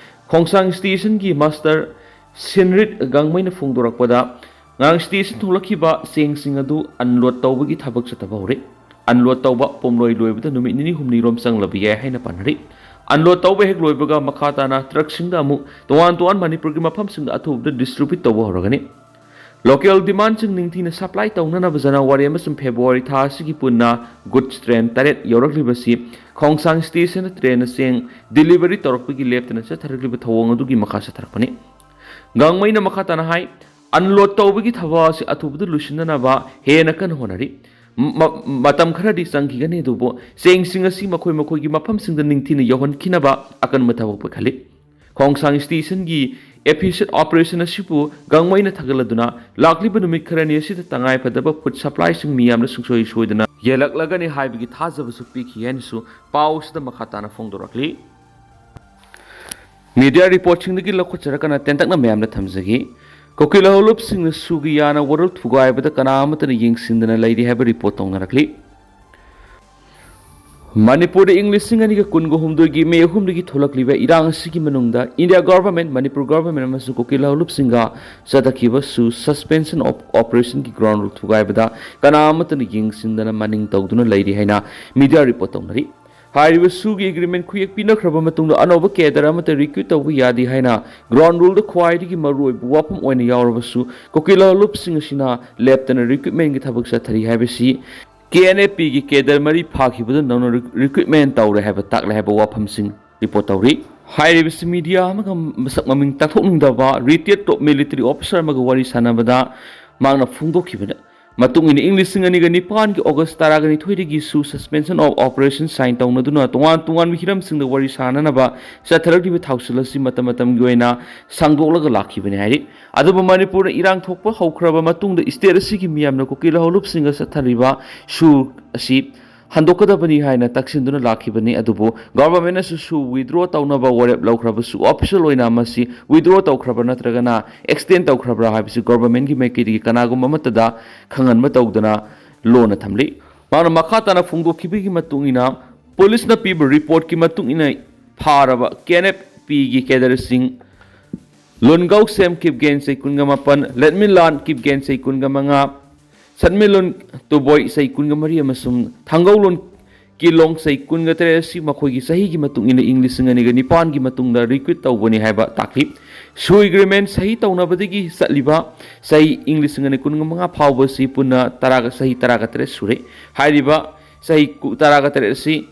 ꯈꯣꯡꯁꯥꯡ ꯁ꯭ꯇꯦꯁꯟꯒꯤ ꯃꯥꯁꯇꯔ ꯁꯤꯟꯔꯤꯠ ꯒꯥꯡꯃꯩꯅ ꯐꯣꯡꯗꯣꯔꯛꯄꯗ, ꯉꯔꯥꯡ ꯁ꯭ꯇꯦꯁꯟ ꯊꯣꯛꯂꯛꯈꯤꯕ ꯆꯦꯡꯁꯤꯡ ꯑꯗꯨ ꯑꯟꯂꯣꯗ ꯇꯧꯕꯒꯤ ꯊꯕꯛ ꯆꯠꯊꯕ ꯍꯧꯔꯦ꯫ ꯑꯟꯂꯣꯗ ꯇꯧꯕ ꯄꯨꯝꯂꯣꯏ ꯂꯣꯏꯕꯗ ꯅꯨꯃꯤꯠ ꯅꯤꯅꯤ ꯍꯨꯝꯅꯤꯔꯣꯝ ꯆꯪꯂꯕ ꯌꯥꯏ ꯍꯥꯏꯅ ꯄꯥꯅꯔꯤ꯫ ꯑꯟꯂꯣꯗ ꯇꯧꯕ ꯍꯦꯛ ꯂꯣꯏꯕꯒ ꯃꯈꯥ ꯇꯥꯅ ꯇ꯭ꯔꯛꯁꯤꯡꯗ ꯑꯃꯨꯛ ꯇꯣꯉꯥꯟ ꯇꯣꯉꯥꯟ ꯃꯅꯤꯄꯨꯔꯒꯤ ꯃꯐꯝꯁꯤꯡꯗ ꯑꯊꯨꯕꯗ ꯗꯤꯁꯇ꯭ꯔꯤꯕ꯭ꯌꯨꯠ ꯇꯧꯕ ꯍꯧꯔꯒꯅꯤ꯫ ꯂꯣꯀꯦꯜ ꯗꯤꯃꯥꯟꯁꯤꯡ ꯅꯤꯡꯊꯤꯅ ꯁꯄ꯭ꯂꯥꯏ ꯇꯧꯅꯅꯕ ꯖꯅꯋꯥꯔꯤ ꯑꯃꯁꯨꯡ ꯐꯦꯕ꯭ꯔꯨꯋꯥꯔꯤ ꯊꯥ ꯑꯁꯤꯒꯤ ꯄꯨꯟꯅ ꯒꯨꯗꯁ ꯇ꯭ꯔꯦꯟ ꯇꯔꯦꯠ ꯌꯧꯔꯛꯂꯤꯕꯁꯤ ꯈꯣꯡꯁꯥꯡ ꯁ꯭ꯇꯦꯁꯟꯗ ꯇ꯭ꯔꯦꯟꯅ ꯆꯦꯡ ꯗꯤꯂꯤꯚꯔꯤ ꯇꯧꯔꯛꯄꯒꯤ ꯂꯦꯞꯇꯅ ꯆꯠꯊꯔꯛꯂꯤꯕ ꯊꯧꯑꯣꯡ ꯑꯗꯨꯒꯤ ꯃꯈꯥ ꯆꯠꯊꯔꯛꯄꯅꯤ꯫ ꯒꯥꯡꯃꯩꯅ ꯃꯈꯥ ꯇꯥꯅ ꯍꯥꯏ, ꯑꯟꯂꯣꯗ ꯇꯧꯕꯒꯤ ꯊꯕꯛ ꯑꯁꯤ ꯑꯊꯨꯕꯗ ꯂꯣꯏꯁꯤꯟꯅꯅꯕ ꯍꯦꯟꯅ ꯀꯟꯅ ꯍꯣꯠꯅꯔꯤ꯫ ꯃ-, ꯃ-, ꯃꯇꯝ ꯈꯔꯗꯤ ꯆꯪꯈꯤꯒꯅꯤ, ꯑꯗꯨꯕꯨ ꯆꯦꯡꯁꯤꯡ ꯑꯁꯤ ꯃꯈꯣꯏ ꯃꯈꯣꯏꯒꯤ ꯃꯐꯝꯁꯤꯡꯗ ꯅꯤꯡꯊꯤꯅ ꯌꯧꯍꯟꯈꯤꯅꯕ ꯑꯀꯟꯕ ꯊꯕꯛ ꯄꯥꯏꯈꯠꯂꯤ꯫ ꯈꯣꯡꯁꯥꯡ ꯁ꯭ꯇꯦꯁꯟꯒꯤ ꯑꯦꯐꯤꯁꯤꯠ ꯑꯣꯄꯔꯦꯁꯟ ꯑꯁꯤꯕꯨ ꯒꯪꯃꯩꯅ ꯊꯥꯒꯠꯂꯗꯨꯅ, ꯂꯥꯛꯂꯤꯕ ꯅꯨꯃꯤꯠ ꯈꯔꯅꯤ ꯑꯁꯤꯗ ꯇꯉꯥꯏ ꯐꯗꯕ ꯐꯨꯗ ꯁꯄ꯭ꯂꯥꯏꯁꯤꯡ ꯃꯤꯌꯥꯝꯅ ꯁꯨꯡꯁꯣꯏ ꯁꯣꯏꯗꯅ ꯌꯦꯜꯂꯛꯂꯒꯅꯤ ꯍꯥꯏꯕꯒꯤ ꯊꯥꯖꯕꯁꯨ ꯄꯤꯈꯤ ꯍꯥꯏꯅꯁꯨ ꯄꯥꯎ ꯑꯁꯤꯗ ꯃꯈꯥ ꯇꯥꯅ ꯐꯣꯡꯗꯣꯔꯛꯂꯤ꯫ ꯃꯤꯗꯤꯌꯥ ꯔꯤꯄꯣꯔꯠꯁꯤꯡꯗꯒꯤ ꯂꯧꯈꯠꯆꯔꯒꯅ ꯇꯦꯟꯇꯛꯅ ꯃꯌꯥꯝꯗ ꯊꯝꯖꯒꯦ꯫ ꯀꯨꯀꯤ ꯂꯍꯧꯂꯨꯞꯁꯤꯡꯅ ꯁꯨꯒꯤ ꯌꯥꯅ ꯋꯥꯔꯣꯜ ꯊꯨꯒꯥꯏꯕꯗ ꯀꯅꯥ ꯑꯃꯠꯇꯅ ꯌꯦꯡꯁꯤꯟꯗꯅ ꯂꯩꯔꯤ ꯍꯥꯏꯕ ꯔꯤꯄꯣꯔꯠ ꯇꯧꯅꯔꯛꯂꯤ꯫ ꯃꯅꯤꯄꯨꯔꯗ ꯏꯪ ꯂꯤꯁꯤꯡ ꯑꯅꯤꯒ ꯀꯨꯟꯒ ꯍꯨꯝꯗꯣꯏꯒꯤ ꯃꯦ ꯑꯍꯨꯝꯗꯒꯤ ꯊꯣꯛꯂꯛꯂꯤꯕ ꯏꯔꯥꯡ ꯑꯁꯤꯒꯤ ꯃꯅꯨꯡꯗ ꯏꯟꯗꯤꯌꯥ ꯒꯣꯚꯔꯟꯃꯦꯟꯠ, ꯃꯅꯤꯄꯨꯔ ꯒꯣꯚꯔꯟꯃꯦꯟꯠ ꯑꯃꯁꯨꯡ ꯀꯨꯀꯤ ꯂꯍꯧꯂꯨꯞꯁꯤꯡꯒ ꯆꯠꯊꯈꯤꯕ ꯁꯨ ꯁꯁꯄꯦꯟꯁꯟ ꯑꯣꯐ ꯑꯣꯄꯔꯦꯁꯟꯒꯤ ꯒ꯭ꯔꯥꯎꯟ ꯔꯨꯜ ꯊꯨꯒꯥꯏꯕꯗ ꯀꯅꯥ ꯑꯃꯠꯇꯅ ꯌꯦꯡꯁꯤꯟꯗꯅ ꯃꯅꯤꯡ ꯇꯧꯗꯨꯅ ꯂꯩꯔꯤ ꯍꯥꯏꯅ ꯃꯤꯗꯤꯌꯥ ꯔꯤꯄꯣꯔꯠ ꯇꯧꯅꯔꯤ꯫ ꯍꯥꯏꯔꯤꯕ ꯁꯨꯒꯤ ꯑꯦꯒ꯭ꯔꯤꯃꯦꯟꯠ ꯈꯨꯌꯦꯛ ꯄꯤꯅꯈ꯭ꯔꯕ ꯃꯇꯨꯡꯗ ꯑꯅꯧꯕ ꯀꯦꯗꯔ ꯑꯃꯠꯇ ꯔꯤꯀ꯭ꯔꯨꯠ ꯇꯧꯕ ꯌꯥꯗꯦ ꯍꯥꯏꯅ ꯒ꯭ꯔꯥꯎꯟ ꯔꯨꯜꯗ ꯈ꯭ꯋꯥꯏꯗꯒꯤ ꯃꯔꯨꯑꯣꯏꯕ ꯋꯥꯐꯝ ꯑꯣꯏꯅ ꯌꯥꯎꯔꯕꯁꯨ, ꯀꯨꯀꯤ ꯂꯍꯧꯂꯨꯞꯁꯤꯡ ꯑꯁꯤꯅ ꯂꯦꯞꯇꯅ ꯔꯤꯀ꯭ꯔꯨꯠꯃꯦꯟꯠꯀꯤ ꯊꯕꯛ ꯆꯠꯊꯔꯤ ꯍꯥꯏꯕꯁꯤ ꯀꯦ ꯑꯦꯟ ꯑꯦꯐ ꯄꯤꯒꯤ ꯀꯦꯗꯔ ꯃꯔꯤ ꯐꯥꯈꯤꯕꯗ ꯅꯧꯅ ꯔꯤꯀ꯭ꯔꯨꯠꯃꯦꯟꯠ ꯇꯧꯔꯦ ꯍꯥꯏꯕ ꯇꯥꯛꯂꯦ ꯍꯥꯏꯕ ꯋꯥꯐꯝꯁꯤꯡ ꯔꯤꯄꯣꯔꯠ ꯇꯧꯔꯤ꯫ ꯍꯥꯏꯔꯤꯕꯁꯤ ꯃꯤꯗꯤꯌꯥ ꯑꯃꯒ ꯃꯁꯛ ꯃꯃꯤꯡ ꯇꯥꯛꯊꯣꯛꯅꯤꯡꯗꯕ ꯔꯤꯇꯥꯌꯔ ꯇꯣꯞ ꯃꯤꯂꯤꯇꯔꯤ ꯑꯣꯐꯤꯁꯥꯔ ꯑꯃꯒ ꯋꯥꯔꯤ ꯁꯥꯟꯅꯕꯗ ꯃꯍꯥꯛꯅ ꯐꯣꯡꯗꯣꯛꯈꯤꯕꯅ ꯃꯇꯨꯡ ꯏꯟꯅ, ꯏꯪ ꯂꯤꯁꯤꯡ ꯑꯅꯤꯒ ꯅꯤꯄꯥꯟꯒꯤ ꯑꯣꯒꯁ ꯇꯔꯥꯒ ꯅꯤꯊꯣꯏꯗꯒꯤ ꯁꯨ ꯁꯁꯄꯦꯟꯁꯟ ꯑꯣꯐ ꯑꯣꯄꯔꯦꯁꯟ ꯁꯥꯏꯟ ꯇꯧꯅꯗꯨꯅ ꯇꯣꯉꯥꯟ ꯇꯣꯉꯥꯟꯕ ꯍꯤꯔꯝꯁꯤꯡꯗ ꯋꯥꯔꯤ ꯁꯥꯅꯅꯕ ꯆꯠꯊꯔꯛꯂꯤꯕ ꯊꯧꯁꯤꯜ ꯑꯁꯤ ꯃꯇꯝ ꯃꯇꯝꯒꯤ ꯑꯣꯏꯅ ꯁꯥꯡꯗꯣꯛꯂꯒ ꯂꯥꯛꯈꯤꯕꯅꯤ ꯍꯥꯏꯔꯤ꯫ ꯑꯗꯨꯕꯨ ꯃꯅꯤꯄꯨꯔꯗ ꯏꯔꯥꯡ ꯊꯣꯛꯄ ꯍꯧꯈ꯭ꯔꯕ ꯃꯇꯨꯡꯗ ꯁ꯭ꯇꯦꯠ ꯑꯁꯤꯒꯤ ꯃꯤꯌꯥꯝꯅ ꯀꯨꯀꯤ ꯂꯍꯧꯂꯨꯞꯁꯤꯡꯒ ꯆꯠꯊꯔꯤꯕ ꯁꯨ ꯑꯁꯤ ꯍꯟꯗꯣꯛꯀꯗꯕꯅꯤ ꯍꯥꯏꯅ ꯇꯛꯁꯤꯟꯗꯨꯅ ꯂꯥꯛꯈꯤꯕꯅꯤ꯫ ꯑꯗꯨꯕꯨ ꯒꯣꯚꯔꯟꯃꯦꯟꯠꯅꯁꯨ ꯁꯨ ꯋꯤꯗ꯭ꯔꯣ ꯇꯧꯅꯕ ꯋꯥꯔꯦꯞ ꯂꯧꯈ꯭ꯔꯕꯁꯨ, ꯑꯣꯐꯤꯁꯤꯌꯦꯜ ꯑꯣꯏꯅ ꯃꯁꯤ ꯋꯤꯗ꯭ꯔꯣ ꯇꯧꯈ꯭ꯔꯕ꯭ꯔꯥ ꯅꯠꯇ꯭ꯔꯒꯅ ꯑꯦꯛꯁꯇꯦꯟ ꯇꯧꯈ꯭ꯔꯕ꯭ꯔꯥ ꯍꯥꯏꯕꯁꯤ ꯒꯣꯚꯔꯟꯃꯦꯟꯠꯀꯤ ꯃꯥꯏꯀꯩꯗꯒꯤ ꯀꯅꯥꯒꯨꯝꯕ ꯑꯃꯠꯇꯗ ꯈꯪꯍꯟꯕ ꯇꯧꯗꯅ ꯂꯣꯟꯅ ꯊꯝꯂꯤ꯫ ꯃꯍꯥꯛꯅ ꯃꯈꯥ ꯇꯥꯅ ꯐꯣꯡꯗꯣꯛꯈꯤꯕꯒꯤ ꯃꯇꯨꯡ ꯏꯟꯅ, ꯄꯨꯂꯤꯁꯅ ꯄꯤꯕ ꯔꯤꯄꯣꯔꯠꯀꯤ ꯃꯇꯨꯡ ꯏꯟꯅ ꯐꯥꯔꯕ ꯀꯦ ꯑꯦꯟ ꯑꯦꯐ ꯄꯤꯒꯤ ꯀꯦꯗꯔꯁꯤꯡ ꯂꯨꯟꯒꯧꯁꯦꯝ ꯀꯤꯞꯒꯦꯟ ꯆꯍꯤ ꯀꯨꯟꯒ ꯃꯥꯄꯟ, ꯂꯠꯃꯤꯂꯥꯟ ꯀꯤꯞꯒꯦꯟ ꯆꯍꯤ ꯀꯨꯟꯒ ꯃꯉꯥ, ꯁꯟꯃꯤꯂꯨꯟ ꯇꯨꯕꯣꯏ ꯆꯍꯤ ꯀꯨꯟꯒ ꯃꯔꯤ ꯑꯃꯁꯨꯡ ꯊꯥꯡꯒꯧꯂꯨꯟ ꯀꯤꯂꯣꯡ ꯆꯍꯤ ꯀꯨꯟꯒ ꯇꯔꯦꯠ ꯑꯁꯤ ꯃꯈꯣꯏꯒꯤ ꯆꯍꯤꯒꯤ ꯃꯇꯨꯡ ꯏꯟꯅ ꯏꯪ ꯂꯤꯁꯤꯡ ꯑꯅꯤꯒ ꯅꯤꯄꯥꯟꯒꯤ ꯃꯇꯨꯡꯗ ꯔꯤꯀ꯭ꯔꯨꯠ ꯇꯧꯕꯅꯤ ꯍꯥꯏꯕ ꯇꯥꯛꯂꯤ꯫ ꯁꯨ ꯑꯦꯒ꯭ꯔꯤꯃꯦꯟ ꯁꯍꯤ ꯇꯧꯅꯕꯗꯒꯤ ꯆꯠꯂꯤꯕ ꯆꯍꯤ ꯏꯪ ꯂꯤꯁꯤꯡ ꯑꯅꯤ ꯀꯨꯟꯒ ꯃꯉꯥ ꯐꯥꯎꯕꯁꯤ ꯄꯨꯟꯅ ꯇꯔꯥꯒ, ꯆꯍꯤ ꯇꯔꯥꯒ ꯇꯔꯦꯠ ꯁꯨꯔꯦ꯫ ꯍꯥꯏꯔꯤꯕ ꯆꯍꯤ ꯀꯨ-, ꯇꯔꯥꯒ ꯇꯔꯦꯠ ꯑꯁꯤ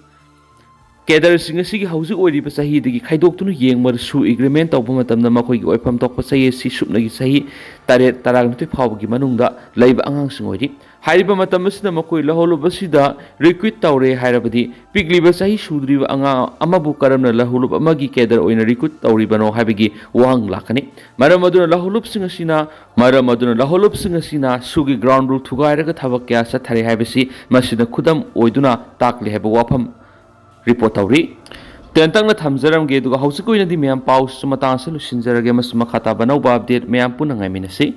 ꯀꯦꯗꯔꯁꯤꯡ ꯑꯁꯤꯒꯤ ꯍꯧꯖꯤꯛ ꯑꯣꯏꯔꯤꯕ ꯆꯍꯤꯗꯒꯤ ꯈꯥꯏꯗꯣꯛꯇꯨꯅ ꯌꯦꯡꯕꯗꯁꯨ ꯑꯦꯒ꯭ꯔꯤꯃꯦꯟ ꯇꯧꯕ ꯃꯇꯝꯗ ꯃꯈꯣꯏꯒꯤ ꯑꯣꯏꯐꯝ ꯊꯣꯛꯄ ꯆꯍꯤ ꯑꯁꯤ ꯁꯨꯞꯅꯒꯤ ꯆꯍꯤ ꯇꯔꯦꯠ ꯇꯔꯥꯅꯤꯊꯣꯏ ꯐꯥꯎꯕꯒꯤ ꯃꯅꯨꯡꯗ ꯂꯩꯕ ꯑꯉꯥꯡꯁꯤꯡ ꯑꯣꯏꯔꯤ꯫ ꯍꯥꯏꯔꯤꯕ ꯃꯇꯝ ꯑꯁꯤꯗ ꯃꯈꯣꯏ ꯂꯧꯍꯧꯂꯨꯞ ꯑꯁꯤꯗ ꯔꯤꯀ꯭ꯔꯨꯠ ꯇꯧꯔꯦ ꯍꯥꯏꯔꯕꯗꯤ ꯄꯤꯛꯂꯤꯕ ꯆꯍꯤ ꯁꯨꯗ꯭ꯔꯤꯕ ꯑꯉꯥꯡ ꯑꯃꯕꯨ ꯀꯔꯝꯅ ꯂꯧꯍꯧꯂꯨꯞ ꯑꯃꯒꯤ ꯀꯦꯗꯔ ꯑꯣꯏꯅ ꯔꯤꯀ꯭ꯔꯨꯠ ꯇꯧꯔꯤꯕꯅꯣ ꯍꯥꯏꯕꯒꯤ ꯋꯥꯍꯪ ꯂꯥꯛꯀꯅꯤ꯫ ꯃꯔꯝ ꯑꯗꯨꯅ ꯂꯧꯍꯧꯂꯨꯞꯁꯤꯡ ꯑꯁꯤꯅ ꯃꯔꯝ ꯑꯗꯨꯅ ꯂꯧꯍꯧꯂꯨꯞꯁꯤꯡ ꯑꯁꯤꯅ ꯁꯨꯒꯤ ꯒ꯭ꯔꯥꯎꯟ ꯔꯨꯜ ꯊꯨꯒꯥꯏꯔꯒ ꯊꯕꯛ ꯀꯌꯥ ꯆꯠꯊꯔꯦ ꯍꯥꯏꯕꯁꯤ ꯃꯁꯤꯅ ꯈꯨꯗꯝ ꯑꯣꯏꯗꯨꯅ ꯇꯥꯛꯂꯤ ꯍꯥꯏꯕ ꯋꯥꯐꯝ ꯔꯤꯄꯣꯔꯠ ꯇꯧꯔꯤ꯫ ꯇꯦꯟꯇꯛꯅ ꯊꯝꯖꯔꯝꯒꯦ, ꯑꯗꯨꯒ ꯍꯧꯖꯤꯛꯀꯤ ꯑꯣꯏꯅꯗꯤ ꯃꯌꯥꯝ ꯄꯥꯎꯁꯨ ꯃꯇꯥꯡ ꯑꯁꯤꯗ ꯂꯣꯏꯁꯤꯟꯖꯔꯒꯦ꯫ ꯃꯁꯤ ꯃꯈꯥ ꯇꯥꯕ ꯑꯅꯧꯕ ꯑꯞꯗꯦꯠ ꯃꯌꯥꯝ ꯄꯨꯟꯅ ꯉꯥꯏꯃꯤꯟꯅꯁꯤ꯫